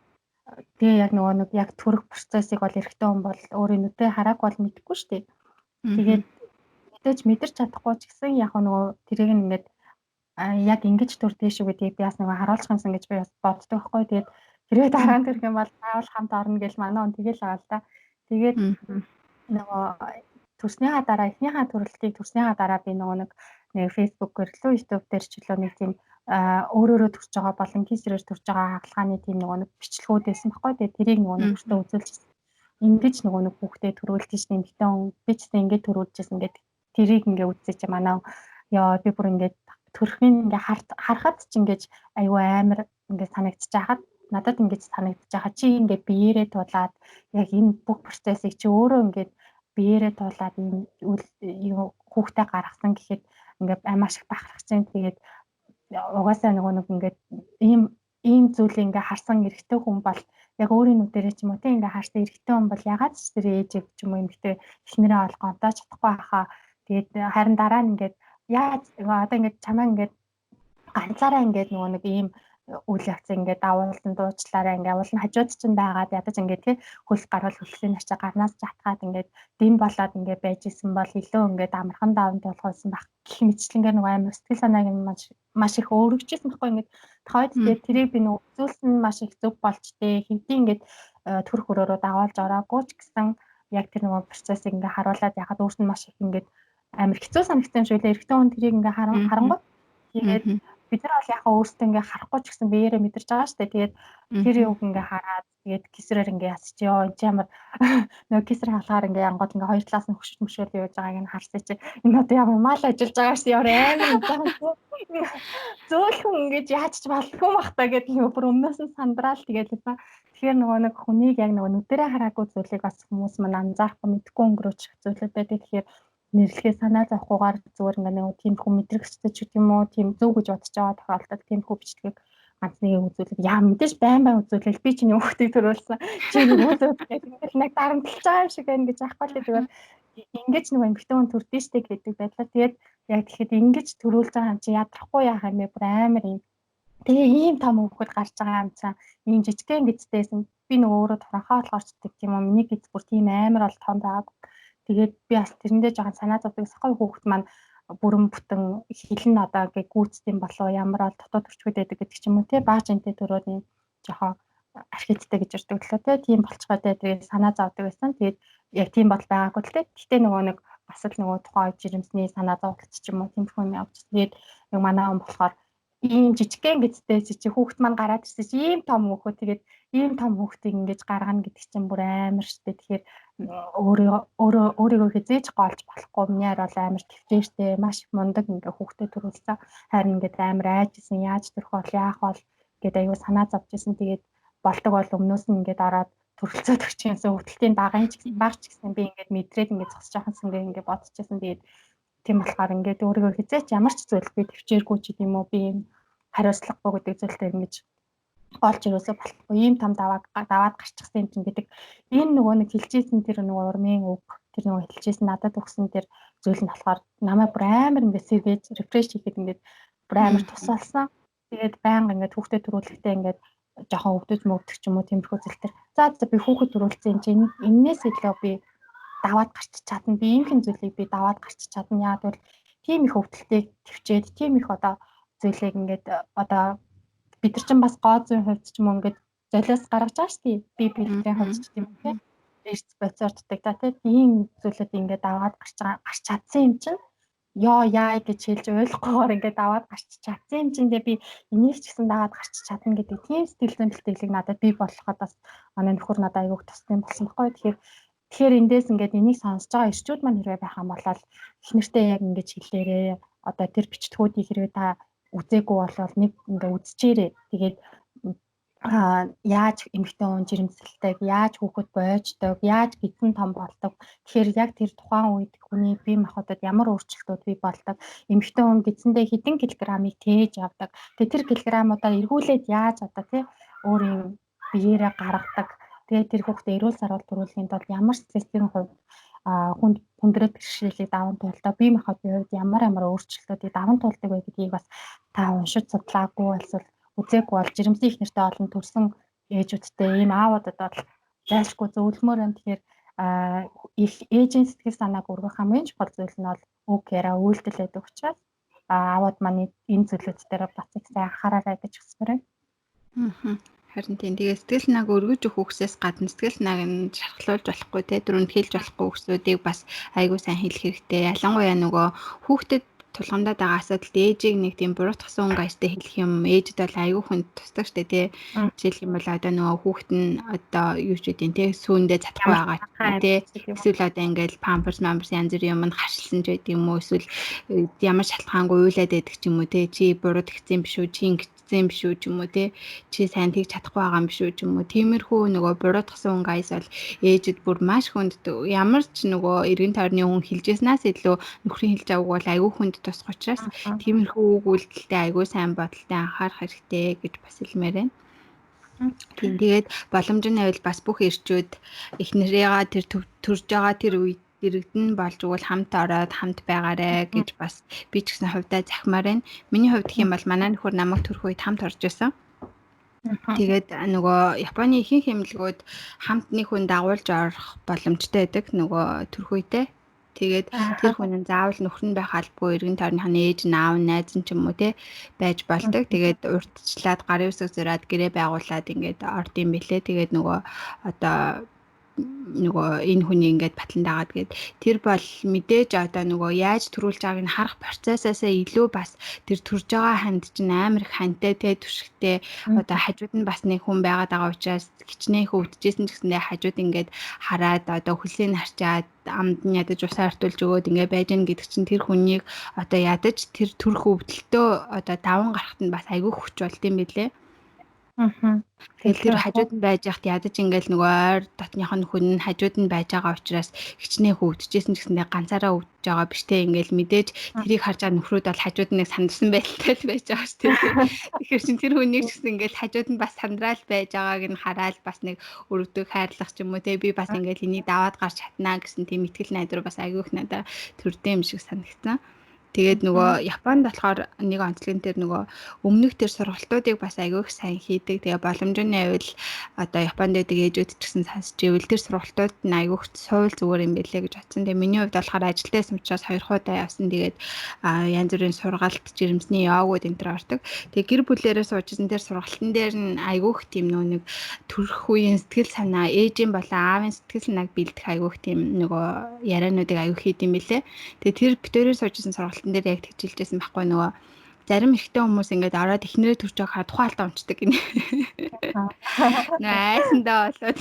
тэгээ яг нөгөө нэг яг төрөх процессыг бол эрэгтэй хүн бол өөрийн нүдээ хараагүй бол мэдэхгүй шүү дээ. Тэгээд мэдээж мэдэрч чадахгүй ч гэсэн яг нөгөө тэрийг ингээд яг ингэж төрдөө шүү гэдгийг би бас нөгөө харуулчих юмсан гэж би бас боддог байхгүй. Тэгээд хэрвээ дараа нь төрөх юм бол заавал хамт орно гэж манай хүн тэгэл байгаа л да. Тэгээд нөгөө төрснийхаа дараа эхнийхээ төрөлтийг төрснийхаа дараа би нөгөө нэг Facebook-ээр лөө YouTube дээр ч лөө нэг тийм өөрөөрөө төрж байгаа болон кисрээр төрж байгаа хагалгааны тийм нөгөө нэг бичлэгүүд байсан байхгүй. Тэгээд тэрийг нөгөө нөхөртөө үзүүлж ингэж нөгөө нэг хүүхдээ төрүүлж шин эмэгтэй хүн би ч гэсэн ингэж төрүүлжсэн гэдэг тэрийг ингээ үзчихэж манай яа би бүр ингээд төрхний ингээ харахад ч ингэж аюу амар ингээ санагдчихахад надад ингэж санагдчихаха чи ингээ биеэрээ тулаад яг энэ бүх процессыг чи өөрөө ингээд биеэрээ тулаад энэ юу хүүхдээ гаргасан гэхэд ингээ маш их бахархаж чинь. Тэгээд угаасаа нөгөө нэг ингээд ийм зүйлийг ингээ харсан эрэгтэй хүн бол яг өөрийн нүдэрээ ч юм уу тийм ингээ харсан эрэгтэй хүн бол ягаад ч тэр ээжийг ч юм уу эмэгтэй эхнэрээ ол гомдож чадахгүй хаа. Тэгээд харин дараа нь ингээд яаж одоо ингээд чамаа ингээд ганцаараа ингээд нөгөө нэг ийм үйл явц ингээд давуулан дуучлаараа ингээд явуулна хажууд чинь байгаад ядаж ингээд тий хөлс гарвал хөлсний ачаа гарнаас чатгаад ингээд дэм болоод ингээд байж исэн бол илүү ингээд амархан даван туулах байсан байх гэх мэтчлэнгээр нөгөө амар сэтгэл санааг нь маш их өөрөгчсөн байхгүй ингээд тохойд тэгээд тэрийг би нөгөө үзүүлсэн нь маш их зөв болж тээ хэвдий ингээд төрх өрөөрөө дагуулж ороогүй ч гэсэн яг тэр нөгөө процессыг ингээд харуулад яхад өөрт нь маш их ингээд амар хэцүү санагдсан юм шиг лээ. Эрэгтэй хүн тэрийг ингээ харангуут тэгээд бид нар бол яхаа өөрсдөө ингээ харахгүй ч гэсэн биеэрээ мэдэрч байгаа шүү дээ. Тэгээд тэр юуг ингээ хараад тэгээд кисрээр ингээ ясч ёо энэ ямар нөгөө кисэр халахаар ингээ янгууд ингээ хоёр талаас нь хөшиж мөшөөл явж байгааг нь харсан чи энэ одоо ямар мал ажиллаж байгаа шээ ямар амар зөөлхөн ингэж яаж ч болдгүй бах та гэдэг нөгөө бүр өмнөөс нь сандраал тэгээд л тэгэхээр нөгөө нэг хүнийг яг нөгөө нүдэрээ хараагүй зүйлийг бас хүмүүс маань анзаарахгүй мэдгүй өнгөрөөчих зүйлүүд байдаг. Тэгэхээр нэрлэхээ санаа зовхгүйгээр зүгээр ингээ нэг тийм хүн мэдрэгчтэй ч юм уу тийм зөв гэж бодож байгаа тохиолдолд тийм хүү бичлэгийг ганц нэгийг үзүүлээд яа мэдээж байн байн үзүүлээл би чиний хүүхдийг төрүүлсэн чи нэг үзүүлээд ингээл нэг дарамтлж байгаа юм шиг байна гэж аахгүй л зүгээр ингэж нөгөө эмэгтэй хүн төрдөн штэ гэдэг байдлаар тэгээд яг тэгэхэд ингэж төрүүлж байгаа юм чи ядрахгүй яах юм бэ бүр амар юм. Тэгээ ийм том хүүхэд гарч байгаа юм чинь ийм жижигхэн гэцтэйсэн би нөгөө өөрөө торонхоо болохоор ч гэдэг юм уу миний гэц бүр тийм амар бол том байгаагүй. Тэгээд би бас тэрэндээ жоохон санаа зовдөг сахай хүүхэд маань бүрэн бүтэн хилэн одоо ингээ гүйцэтгэн болов ямар бол дотоод төрчгүүд байдаг гэдэг ч юм уу те бааж энтэй төрөөд юм жоохон архиттэй гэж ярьдаг лөө те тийм болцгоо те тэгээд санаа зовдөг байсан. Тэгээд яг тийм бодол байгаагүй л те. Гэтэ нөгөө нэг бас л нөгөө тухайн үед жирэмсний санаа зовлт ч юм уу тиймэрхүү юм явж. Тэгээд нэг манай хүн болохоор ийм жижигхэн гэцтэй чи хүүхэд маань гараад ирсэн чи ийм том хүүхэд тэгээд ийм том хүүхдийг ингэж гаргана гэдэг чинь бүр амар штэ. Тэгэхээр өөрийгөө хизээж гоолж болохгүй. Миний харь бол амар төвчээртэй маш их мундаг ингээ хүүхдэд төрүүлсэн. Харин ингээд амар айжсэн яаж төрөх бол яах бол гээд аюу санаа зовж исэн. Тэгээд болдог бол өмнөөс нь ингээд ороод төрөлцөөд өгч юмсан өвдөлтийн багын ч гэсэн баг ч гэсэн би ингээд мэдрээд ингээд зогсож байхансан ингээд бодчихсон. Тэгээд тийм болохоор ингээд өөрийгөө хизээч ямар ч зүйл би төвчээргүй ч гэдэм үү би юм хариуцлагагүй гэдэг зүйлтэй ингэж олж ирээсээ болохгүй ийм том даваад гарчихсан юм чинь гэдэг энэ нөгөө нэг хэлжсэн тэр нөгөө урмын үг тэр нөгөө хэлжсэн надад өгсөн тэр зүйл нь болохоор намайг бүр амар ингээд сэргээж рефреш хийхэд ингээд бүр амар тус болсон. Тэгээд байнга ингээд хүүхдэд төрүүлэхдээ ингээд жоохон өвдөж мөвдөх ч юм уу тиймэрхүү зүйл төр. За би хүүхэд төрүүлсэн юм чинь энээс илүү би даваад гарч чадна. Би иймхэн зүйлийг би даваад гарч чадна. Яагаад гэвэл тийм их өвдөлтийг төвчээд тийм их одоо зүйлийг ингээд одоо бид нар чинь бас гоо зүйн хувьд ч юм уу ингээд золиос гаргаж байгаа шүү дээ. Би бидний хувьд ч тийм үү. Эрс боцоорддаг та тийм зүйлүүд ингээд даваад гарч чадсан юм чинь ёо яа гэж хэлж ойлгохгүйгээр ингээд даваад гарч чадсан юм чинь би энийг ч гэсэн даваад гарч чадна гэдэг тийм сэтгэл зүйн бэлтгэлийг надад бий болгоход бас манай нөхөр надад аягүй туссан болсон байхгүй. Тэгэхээр эндээс ингээд энийг сонсож байгаа эрчүүд маань хэрвээ байх юм бол их нэртэй яг ингэж хэлээрээ одоо тэр бичдгүүдийг хэрвээ та үзээгүй болвол нэг ингээ үзчихээрээ. Тэгээд яаж эмэгтэй хүн жирэмслэлтэй, яаж хүүхэд бойждог, яаж гидсэн том болдог. Тэгэхээр яг тэр тухайн үед хүний бие махбодод ямар өөрчлөлтүүд бий болдог. Эмэгтэй хүн гидсэндээ хэдэн килограммыг тээж явдаг. Тэгээд тэр килограммуудаа эргүүлээд яаж одоо тий өөрийн биеэрээ гаргадаг. Тэгээд тэр хүүхдээ эрүүл саруул төрүүлэхийн тулд ямар стрессийн хувьд хүнд хүндрэл бэрхшээлийг даван туулдаг, бие махбодын хувьд ямар ямар өөрчлөлтүүдийг даван туулдаг вэ гэдгийг бас та уншиж судлаагүй эсвэл үзээгүй бол жирэмсэн их нэртэй олон төрсэн ээжүүдтэй ийм аавуудад бол зайлшгүй зөвлөмөр юм. Тэгэхээр их ээжийн сэтгэл санааг өргөх хамгийн чухал зүйл нь бол үг яриа үйлдэл байдаг учраас аавууд маань энэ зүйлүүд дээр бас их сайн анхаараарай гэж хүсмээр байна. Харин тийм тэгээ сэтгэл санааг өргөж өгөх үгсээс гадна сэтгэл санааг нь шархлуулж болохгүй те дөрөнд хэлж болохгүй үгсүүдийг бас айгүй сайн хэлэх хэрэгтэй. Ялангуяа нөгөө хүүхдэд тулгамдаад байгаа асуудалд ээжийг нэг тийм буруутгасан өнгө аястай хэлэх юм ээжд бол айгүй хүнд тусдаг штэ тий. Жишээлх юм бол одоо нөгөө хүүхэд нь одоо юу ч үгүй тий сүүндээ чадахгүй байгаа тий. Эсвэл одоо ингээл памперс мамперс янз бүрийн юм нь харшилсан ч байдаг юм уу эсвэл ямар шалтгаангүй уйлаад байдаг ч юм уу тий. Чи буруу тэгсэн биш үү чи ингэсэн биш үү ч юм уу тий. Чи сайн тэгж чадахгүй байгаа юм биш үү ч юм уу. Тиймэрхүү нөгөө буруутгасан өнгө аяс бол ээжид бүр маш хүнд ямар ч нөгөө эргэн тойрны хүн хэлжсэнээс илүү нөхрийн хэлж авах бол айгүй хүнд тусах учраас тиймэрхүү үг үйлдэлтэй айгүй сайн бодолтой анхаарах хэрэгтэй гэж бас хэлмээр байна. Тийм тэгээд боломж нь байвал бас бүх эрчүүд эхнэрээгаа тэр төрж байгаа тэр үед дэрэгдэн болж өгвөл хамт ороод хамт байгаарэ гэж бас би ч гэсэн хувьдаа захимаар байна. Миний хувьд гэх юм бол манай нөхөр намайг төрөх үед хамт орж исэн. Тэгээд нөгөө Японы ихэнх эмнэлгүүд хамт нэг хүн дагуулж орох боломжтой байдаг нөгөө төрөх үедээ. Тэгээд тэр хүн нь заавал нөхөр нь байх албагүй эргэн тойрных нь ээж нь аав найз нь ч юм уу те байж болдог. Тэгээд урьдчилаад гарын үсэг зураад гэрээ байгуулад ингээд орд юм билээ. Тэгээд нөгөө одоо Нөгөө энэ хүний ингээд батлан дагаад гээд тэр бол мэдээж одоо нөгөө яаж төрүүлж байгааг нь харах процессаасаа илүү бас тэр төрж байгаа ханд чинь амар их хантай те түшигтэй одоо хажууд нь бас нэг хүн байгаад байгаа учраас хичнээн хөвдөжсэн ч гэсэндээ хажууд ингээд хараад одоо хөлсийг харчаад амд нь ядаж усаа артуулж өгөөд ингээ байж гэн гэдэг чинь тэр хүнийг одоо ядаж тэр төрөх өвдөлтөө одоо даван гарахт нь бас айгүй хүч болд юм билээ. Тэгэл тэр хажууд нь байж яхад ядаж ингээл нөгөө ойр дотных нь хүн нь хажууд нь байж байгаа учраас хичнээн хөвдөжсэн ч гэсэндээ ганцаараа өвдөж байгаа биш те ингээл мэдээж тэрийг харж байгаа нөхрүүд бол хажууд нь нэг сандарсан байдалтай л байж байгаа шүү дээ. Тэгэхээр чин тэр хүнийг ч гэсэн ингээл хажууд нь бас сандраал байж байгааг нь хараал бас нэг өрөвдөг хайрлах ч юм уу те би бас ингээл энийг даваад гарч чаднаа гэсэн тийм итгэл найдвар бас айгүй их надад төрдөө юм шиг санагдсан. Тэгээд нөгөө Японд болохоор нэг онцлог нь тэр нөгөө өмнөх тэр сургалтуудыг бас айгүй их сайн хийдэг. Тэгээ боломж нь байвал одоо Японд байдаг ээжүүд ч гэсэн сонсч ивэл тэр сургалтууд нь айгүй их суул зүгээр юм билээ гэж бодсон. Тэгээ миний хувьд болохоор ажилдаа байсан учраас 2 удаа явсан. Тэгээд янз бүрийн сургалт, жирэмсний йогууд энэ төр ордог. Тэгээ гэр бүлээрээ суужсэн тэр сургалтын дээр нь айгүй их тийм нөгөө нэг төрөх үеийн сэтгэл санаа, ээжийн болон аавын сэтгэл санааг бэлдэх айгүй их тийм нөгөө яриануудыг айгүй хийд юм билээ. Тэгээ тэр битүүрээр суужсэн сургалтын дээр яг тэгж хэлжсэн байхгүй нөгөө зарим эрэгтэй хүмүүс ингээд ороод эхнэрээ төрж байгаа тухайн алдаа унцдаг гинэ. Нөө айсандаа болоод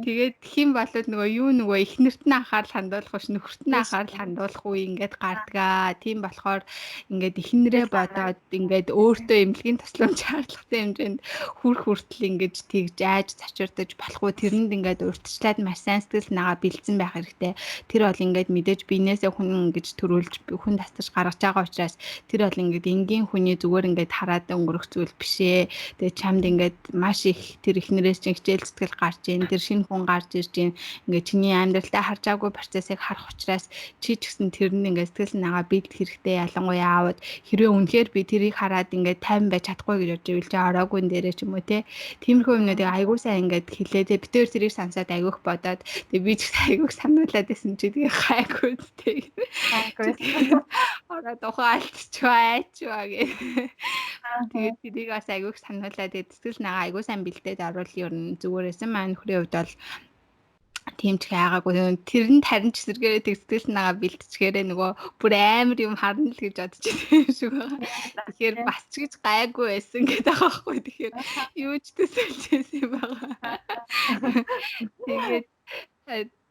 тэгээд хин болоод нөгөө юу нөгөө эхнэрт нь анхаарал хандуулах биш нөхөрт нь анхаарал хандуулах үе ингээд гардгаа. Тийм болохоор ингээд эхнэрээ бодоод ингээд өөртөө эмнэлгийн тусламж шаардлагатай хэмжээнд хүрх хүртэл ингэж тэгж айж цочирдож болохгүй тэрэнд ингээд урьдчилаад маш сайн сэтгэл санаагаа бэлдсэн байх хэрэгтэй. Тэр бол ингээд мэдээж биенээсээ хүн ингэж төрүүлж хүн тасдаж гаргаж байгаа учраас тэр бол ингээд энгийн хүний зүгээр ингээд хараад өнгөрөх зүйл биш ээ. Тэгээ чамд ингээд маш их тэр эхнэрээс чинь хичээл зүтгэл гарч ийн, тэр шинэ хүн гарч ирж ийн. Ингээд чиний амьдралдаа харж байгаагүй процессыг харах учраас чи ч гэсэн тэр нь ингээд сэтгэл санаагаа бэлдэх хэрэгтэй. Ялангуяа аавд хэрвээ үнэхээр би тэрийг хараад ингээд тайван байж чадахгүй гэж бодож ивэл чи ороогүй дээрээ ч юм уу те. Тиймэрхүү юмнуудыг айгүй сайн ингээд хэлээ. Тэгээ бид тэр тэрийг сонсоод айгүйх бодоод тэгээ би ч гэсэн айгүйх сануулад байсан чи тэгээ гайгүй те. Гайгүй. Ороод ухаан алдчихваа айчваа гэ. Тэгээд тэрийг бас айгүйх сануулаад тэгээд сэтгэл санаагаа айгүй сайн бэлдээд орвол ер нь зүгээр байсан. Маань нөхрийн хувьд бол тийм ч хайгаагүй. Тэр нь харин ч сэргээрээ тэг сэтгэл санаагаа бэлтчихээрээ нөгөө бүр амар юм харна л гэж бодож байсан юм шиг байгаа. Тэгэхээр бас ч гэж гайгүй байсан гэдэг байгаа байхгүй. Тэгэхээр юу ч төсөөлж байсан юм байгаа. Тэгээд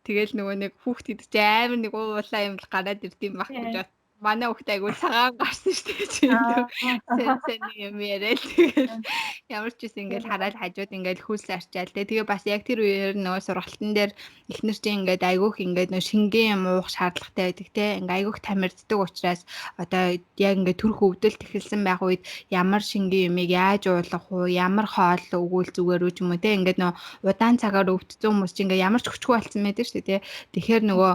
тэгэл нөгөө нэг хүүхд гэдэг чи амар нэг уулаа юм л гараад ирд юм баг гэж бод. Манай хүүхд айгүй цагаан гарсан шүү дээ чи. Сайн сайн юм яриад тэгэл ямар ч үс ингээл хараад хажууд ингээл хөлс арчаал те. Тэгээ бас яг тэр үеэр нөгөө сургалтын дээр эхнэр чинь ингээд айгүйх ингээд нөгөө шингэн юм уух шаардлагатай байдаг те. Ингээ айгүйх тамирддаг учраас одоо яг ингээд төрөх өвдөлт эхэлсэн байх үед ямар шингэн юмыг яаж уулгах уу, ямар хоол өгвөл зүгээр үү ч юм уу те. Ингээд нөгөө удаан цагаар өвдсөн хүмүүс чинь ингээд ямар ч хүчгүй болсон байдаг шүү дээ те. Тэгэхээр нөгөө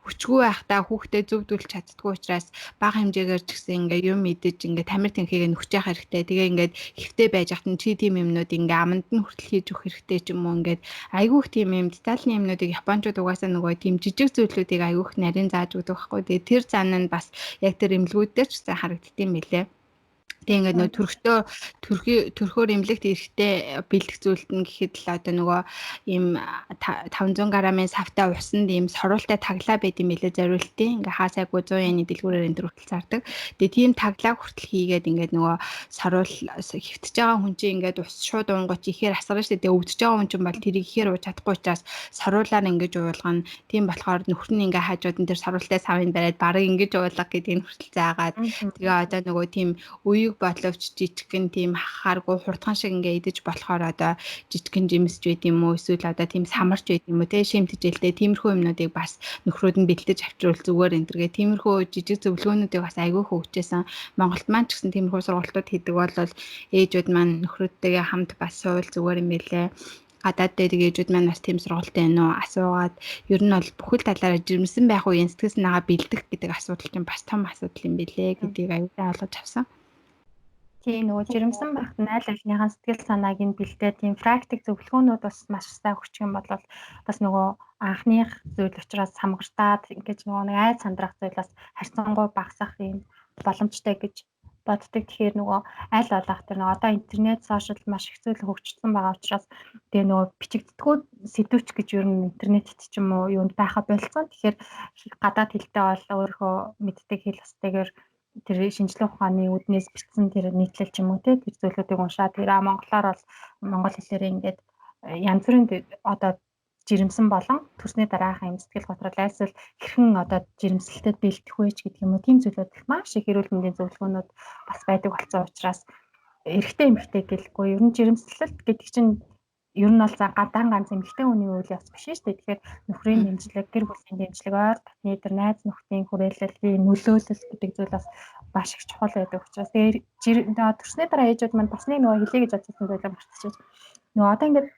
хүчгүй байхдаа хүүхдээ зөвдүүлж чаддгүй учраас бага хэмжээгээр ч гэсэн ингээ юм идэж ингээ тамир тэнхийг нөхч явах хэрэгтэй. Тэгээ ингээд хэвтэй байж хат нь чи тийм юмнууд ингээ аманд нь хүртэл хийж өгөх хэрэгтэй ч юм уу ингээд айгүйх тийм юм детальны юмнуудыг японочууд угаасаа нөгөө тийм жижиг зүйлүүдийг айгүйх нарийн зааж өгдөг байхгүй. Тэгээ тэр зан нь бас яг тэр эмнэлгүүд дээр ч гэсэн харагддсан юм билээ. Тэгээ ингээд нөгөө төрхтөө төрхөөр эмнэлэгт эрэхтэй бэлдэх зүйлд нь гэхэд л одоо нөгөө ийм 500 грамын савтай усанд ийм соруултай таглаа байд юм билээ зориултын. Ингээ хаасайгүй 100 йены дэлгүүрээр энэ төр хүртэл зардаг. Тэгээ тийм таглаа хүртэл хийгээд ингээд нөгөө соруул хэвтэж байгаа хүн чинь ингээд ус шууд уунгуут ихээр асгарна шүү дээ. Тэгээ өвдөж байгаа хүн чинь бол тэрийг ихээр ууж чадахгүй учраас соруулаар ингэж уулгана. Тийм болохоор нөхөр нь ингээ хажууд нь тэр соруултай савыг бариад бараг ингэж уулга гэдгийг хүртэл заагаад тэгээ одоо нөгөө тийм үеиг бодловч жижигхэн тийм хахааргүй хурдхан шиг ингээ идэж болохоор одоо жижигхэн жимсч байд юм уу эсвэл одоо тийм самарч байд юм уу те шим тэжээлтэй тиймэрхүү юмнуудыг бас нөхрүүд нь бэлдэж авчруул зүгээр энэ төргээ тиймэрхүү жижиг зөвлөгөөнүүдийг бас айгүй хөгжижсэн. Монголд маань ч гэсэн тиймэрхүү сургалтууд хийдэг бол ээжүүд маань нөхрүүдтэйгээ хамт бас суул зүгээр юм билээ. Гадаад дээр ээжүүд маань бас тийм сургалт байна уу асуугаад ер нь бол бүхэл талаараа жирэмсэн байх үеийн сэтгэл санаагаа бэлдэх гэдэг асуудал чинь бас том асуудал юм билээ гэдгийг аюултай олгож авсан. Тийм нөгөө жирэмсэн байхад нь аль альныхаа сэтгэл санааг нь бэлдээ тийм практик зөвлөгөөнүүд бас маш сайн өгчих юм бол бас нөгөө анхных зүйл учраас самгартаад ингэж нөгөө нэг айд сандрах зүйл бас харьцангуй багасах юм боломжтой гэж боддог. Тэгэхээр нөгөө аль болох тэр нөгөө одоо интернет, сошиал маш их зүйл хөгжсөн байгаа учраас тэгээ нөгөө бичигддэггүй сэдвч гэж ер нь интернетт ч юм уу юунд байха болцсон. Тэгэхээр гадаад хэлтэй бол өөрийнхөө мэддэг хэл бусдыгаар тэр шинжлэх ухааны үүднээс бичсэн тэр нийтлэл ч юм уу те тэр зүйлүүдийг уншаад тэр монголоор бол монгол хэлээрээ ингээд янз бүрийн одоо жирэмсэн болон төрсний дараах юм сэтгэл готрол альсвал хэрхэн одоо жирэмслэлтэд бэлтгэх вэ ч гэдэг юм уу, тийм зүйлүүд маш их эрүүл мэндийн зөвлөгөөнүүд бас байдаг болсон учраас эрэгтэй эмэгтэй гэлгүй ер нь жирэмслэлт гэдэг чинь ер нь бол за гадаан ганц эмэгтэй хүний үйл явц биш шүү дээ. Тэгэхээр нөхрийн дэмжлэг, гэр бүлийн дэмжлэг, ойр дотны тэр найз нөхдийн хүрээлэл, нөлөөлөл гэдэг зүйл бас маш их чухал байдаг учраас тэгээд төрсний дараа ээжүүд маань бас нэг нөгөө хэлье гэж бодсон зүйлээ мартчихаж. Нөгөө одоо ингээд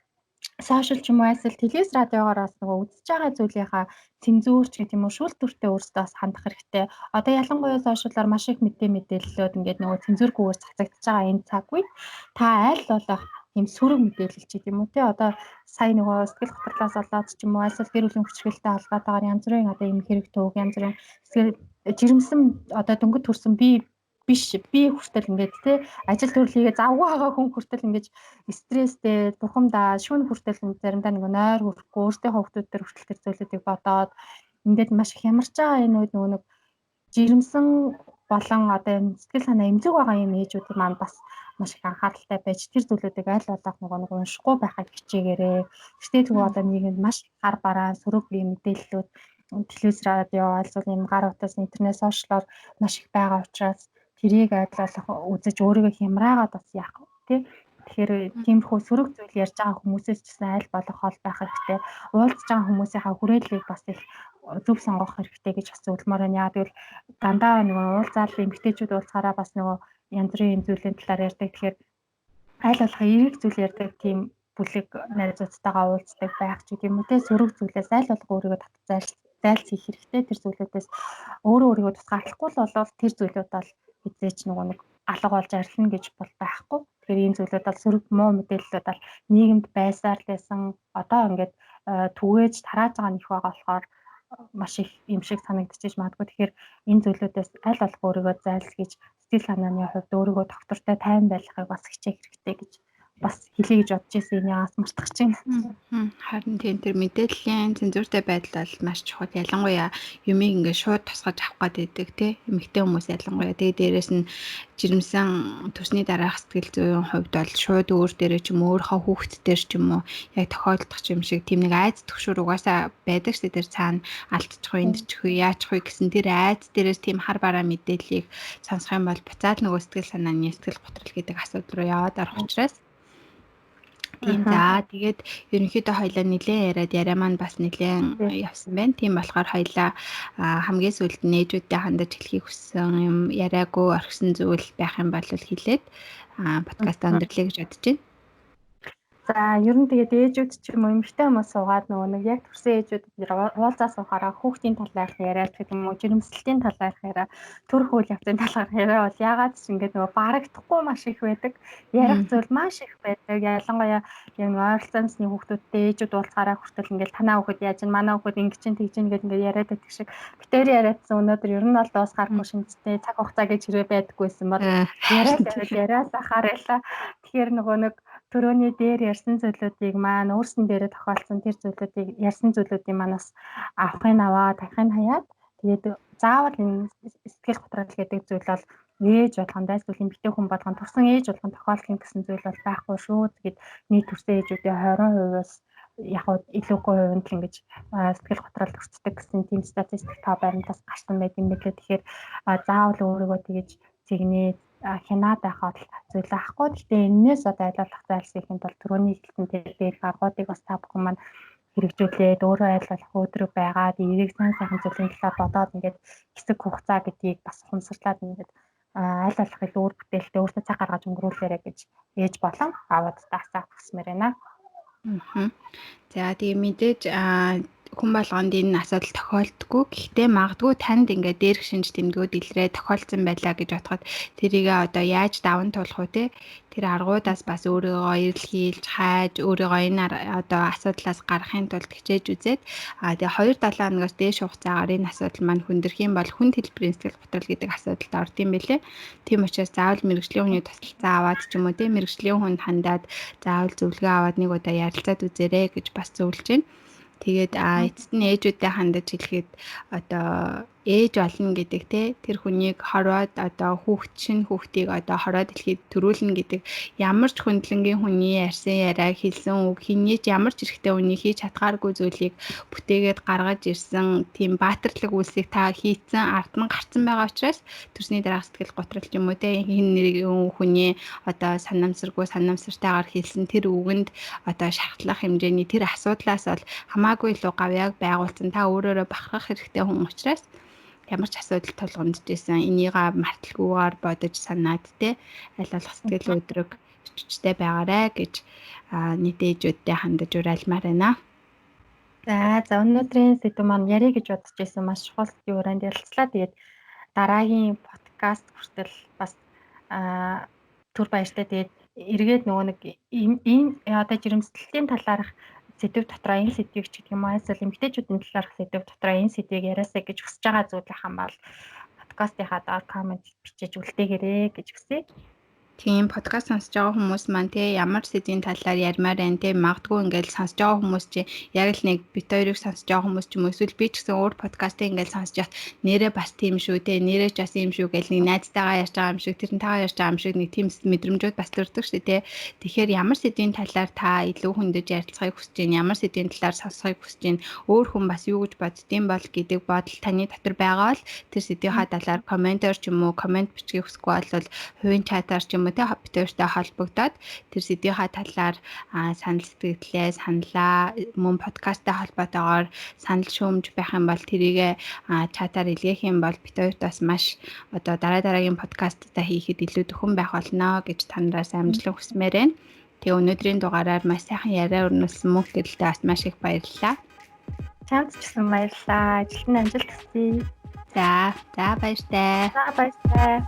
сошиал ч юм уу айсэл телевиз радиогоор бас нөгөө үзэж байгаа зүйлийнхаа цензурч гэдэг юм уу шүүлтүүртэй өөрсдөө бас хандах хэрэгтэй. Одоо ялангуяа сошиалаар маш их мэдээллүүд ингээд нөгөө цензургүйгээр цацагдж байгаа энэ цаг үед та аль болох тийм сөрөг мэдээлэл ч гэдэг юм уу те одоо сая нөгөө сэтгэл готрлоос болоод ч юм уу альсвал гэр бүлийн хүчирхийлэлтэй холбоотойгоор янз бүрийн одоо ийм хэрэг төвөг янз бүрийн сэтгэл жирэмсэн одоо дөнгөж төрсэн би биш би хүртэл ингээд те ажил төрлийгээ завгүй байгаа хүн хүртэл ингээд стресстэй бухимдаа шүүн хүртэл заримдаа нэг нойр хүрэхгүй өөртөө хүүхдүүд төр хүртэл тэр зүйлүүдийг бодоод ингээд маш их ямарч байгаа энэ үед нөгөө нэг жирэмсэн болон одоо энэ сэтгэл санаа эмзэг байгаа юм ээжүүдийн маань бас маш их анхааралтай байж тэр зүйлүүдийг аль болох нөгөө нэг уншихгүй байхыг хичээгээрэй. Гэтэ тэгвэл одоо нийгэмд маш хар бараа сөрөг бие мэдээллүүд телевиз радио альсвал юм гар утас интернет сошиалор маш их байгаа учраас тэрийг аль болох үзэж өөрийгөө хямраагаад бас яах вэ тий. Тэгэхээр тиймэрхүү сөрөг зүйл ярьж байгаа хүмүүсээс ч гэсэн аль болох хол байх хэрэгтэй. Уулзж байгаа хүмүүсийнхаа хүрээллийг бас их зөв сонгох хэрэгтэй гэж бас зөвлөмөр байна. Яг тэгвэл дандаа нөгөө уулзаал эмэгтэйчүүд уулзахаараа бас нөгөө янз бүрийн зүйлийн талаар ярьдаг. Тэгэхээр аль болох эерэг зүйл ярьдаг тийм бүлэг найзуудтайгаа уулздаг байх ч гэдэм үү те сөрөг зүйлээс аль болох өөрийгөө татаж зайлц хийх хэрэгтэй. Тэр зүйлүүдээс өөрөө өөрийгөө тусгаарлахгүй л болвол тэр зүйлүүд бол хэзээ ч нөгөө нэг алга болж арилна гэж бол байхгүй. Тэгэхээр ийм зүйлүүд бол сөрөг муу мэдээллүүд бол нийгэмд байсаар л байсан. Одоо ингээд түгээж тарааж байгаа нөх байгаа болохоор маш их юм шиг санагдчихэж магадгүй. Тэгэхээр энэ зүйлүүдээс аль болох өөрийгөө зайлсхийж сэтгэл санааны хувьд өөрийгөө доктортой тайван байлгахыг бас хичээх хэрэгтэй гэж бас хэлье гэж бодож ирсэн. Энийг мартах чинь. Харин тийм тэр мэдээллийн цензуртай байдал бол маш чухал. Ялангуяа юмыг ингээд шууд тусгаж авах гээд байдаг тий. Эмэгтэй хүмүүс ялангуяа. Тэгээ дээрэс нь жирэмсэн төрсний дараах сэтгэл зүйн хувьд бол шууд өөр дээрээ ч юм уу өөрийнхөө хүүхэд дээр ч юм уу яг тохиолдох юм шиг тийм нэг айц төгшөр угаасаа байдаг шүү дээ. Тэр цаана алдчих уу, эндчих үү, яачих вэ гэсэн тэр айц дээрээс тийм хар бараа мэдээллийг сонсох юм бол буцаад нөгөө сэтгэл санааны сэтгэл готрол гэдэг асуудал руу яваад орох учраас. Тийм за тэгээд ерөнхийдөө хоёлаа нэлээд яриад яриа маань бас нэлээд явсан байна. Тийм болохоор хоёлаа хамгийн сүүлд нь ээжүүдтэй хандаж хэлхийг хүссэн юм яриаггүй орхисон зүйл байх юм бол хэлээд подкаст өндөрлөе гэж бодож байна. За ер нь тэгээд ээжүүд ч юм уу эмэгтэй хүмүүс суугаад нөгөө нэг яг төрсэн ээжүүд уулзаа суухаараа хүүхдийн талаарх яриа ч гэдэг юм уу жирэмслэлтийн талаарх яриа төрөх үйл явцын талаарх яриа бол яагаад ч ингээд нөгөө барагдахгүй маш их байдаг. Ярих зүйл маш их байдаг. Ялангуяа яг ойролцоонсны хүүхдүүдтэй ээжүүд уулзахаараа хүртэл ингээд танаа хүүхэд яаж ин манай хүүхэд ингэж чинь тэгж ин гээд ингээд яриад байдаг шиг битээр яриадсан өнөөдөр ер нь бол дуусгарахгүй шинжтэй цаг хугацаа гэж хэрвээ байдаггүйсэн бол яриад яриад ахаар байлаа. Тэгэхээр нөгөө нэг төрөөний дээр ярьсан зүйлүүдийг маань өөрсөн дээрээ тохиолдсон тэр зүйлүүдийг ярьсан зүйлүүдийг маань бас авахыг аваа, тавихыг хаяад тэгээд заавал энэ сэтгэл готрол гэдэг зүйл бол ээж болгон дайсвал эмэгтэй хүн болгон төрсэн ээж болгон тохиолдох гэсэн зүйл бол байхгүй шүү. Тэгээд нийт төрсэн ээжүүдийн 20%-аас яг илүүгүй хувинд л ингэж сэтгэл готрол төрцдөг гэсэн тийм статистик тоо баримтаас гарсан байт юм билээ. Тэгэхээр заавал өөрийгөө тэгэж зэгнээ хянаад байхад зүйл байхгүй. Гэхдээ энээс одоо аль болох зайлсхийхин тулд түрүүний хэлсэн тэр дээр аргуудыг бас та бүхэн маань хэрэгжүүлээд өөрөө аль болох өдрөг байгаад эерэг сайн сайхан зүйлийн талаар бодоод ингээд хэсэг хугацаа гэдгийг бас ухамсарлаад ингээд аль болох илүү үр бүтээлтэй өөртөө цаг гаргаж өнгөрүүлээрэ гэж ээж болон аавуудтаасаа хүсмээр байна. За тэгээ мэдээж хүн болгонд энэ асуудал тохиолддоггүй. Гэхдээ магадгүй танд ингээд дээрх шинж тэмдгүүд илрээ тохиолдсон байлаа гэж бодоход тэрийгээ одоо яаж даван туулах вэ те? Тэр аргуудаас бас өөрийгөө эрэлхийлж, хайж, өөрийгөө энэ одоо асуудлаас гаргахын тулд хичээж үзээд тэгээ 2-7 хоногоос дээш хугацаагаар энэ асуудал маань хүндэрх юм бол хүнд хэлбэрийн сэтгэл готрол гэдэг асуудалд орд юм билээ. Тийм учраас заавал мэргэжлийн хүний тусалцаа аваад ч юм уу те, мэргэжлийн хүнд хандаад заавал зөвлөгөө аваад нэг удаа ярилцаад үзээрэй гэж бас зөвлөж байна. Тэгээд эцэст нь ээжүүдтэй хандаж хэлэхэд одоо ээж болно гэдэг те, тэр хүнийг хороод одоо хүүхд шинэ хүүхдийг одоо хороо дэлхийд төрүүлнэ гэдэг ямар ч хүндлэнгийн хүний ярьсан яриа, хэлсэн үг, хэний ч ямар ч эрхтэй хүний хийж чадхааргүй зүйлийг бүтээгээд гаргаж ирсэн тийм баатарлаг үйлсийг та хийцэн ард нь гарцсан байгаа учраас төрсний дараах сэтгэл готрол юм уу те, хин нэг хүний одоо санамсаргүй санамсартайгаар хэлсэн тэр үгэнд одоо шархлах хэмжээний тэр асуудлаас бол хамаагүй илүү гавьяаг байгуулсан та өөрөөрөө бахархах хэрэгтэй хүн учраас ямар ч асуудал тулгамдж исэн энийга марталгүйгээр бодож санаад те, аль болох сэтгэл өдрөг өчтэй байгаарэ гэж нийт ээжүүдтэй хандаж уриалмаар байна. За өнөөдрийн сэдэв маань ярих гэж бодож исэн маш чухал сэдвийн уранд ярилцлаа. Тэгээд дараагийн подкаст хүртэл бас түр баяртай. Тэгээд эргээд нөгөө нэг ийм одоо жирэмслэлийн талаарх сэдв дотроо энэ сэдвийг ч гэдэг юм уу, эсвэл эмэгтэйчүүдийн талаарх сэдв дотроо энэ сэдвийг яриасаа гэж хүсэж байгаа зүйл хамбал подкастынхаа доор коммент бичиж үлдээгээрэй гэж хүсье. Тийм, подкаст сонсож байгаа хүмүүс маань те, ямар сэдвийн талаар ярмаар байна те, магадгүй ингээл сонсож байгаа хүмүүс чи яг л нэг бит хоёрыг сонсож байгаа хүмүүс ч юм уу, эсвэл би ч гэсэн өөр подкастыг ингээл сонсож яхад нэрээ бас тийм шүү те, нэрээ ч бас юм шүү гэл нэг найзтайгаа ярьж байгаа юм шиг, тэрнтэйгээ ярьж байгаа юм шиг нэг тийм мэдрэмжүүд бас төрдөг шүү те. Тэгэхээр ямар сэдвийн талаар та илүү хөндөж ярилцахыг хүсэж байна, ямар сэдвийн талаар сонсохыг хүсэж байна, өөр хүн бас юу гэж боддtiin бол гэдэг бодол таны дотор байгаа бол тэр сэдвийнхаа талаар комментоор ч юм уу, коммент бичгийг хүсэхгүй бол хувийн чатаар ч юм уу те, бит хоёртой холбогдоод тэр сэдвийнхаа талаар санал сэтгэлээ, саналаа мөн подкасттай холбоотойгоор санал шүүмж байх юм бол тэрийг чатаар илгээх юм бол бит хоёрт бас маш одоо дараа дараагийн подкасттай хийхэд илүү дөхөн байх болно гэж танараас амжилт хүсмээр байна. Тэгээ өнөөдрийн дугаараар маш сайхан яриа өрнүүлсэн мөнх гэрэлтэй бас маш их баярлалаа. Чамд ч гэсэн баярлалаа. Ажилд нь амжилт хүсье. За баяртай. За баяртай.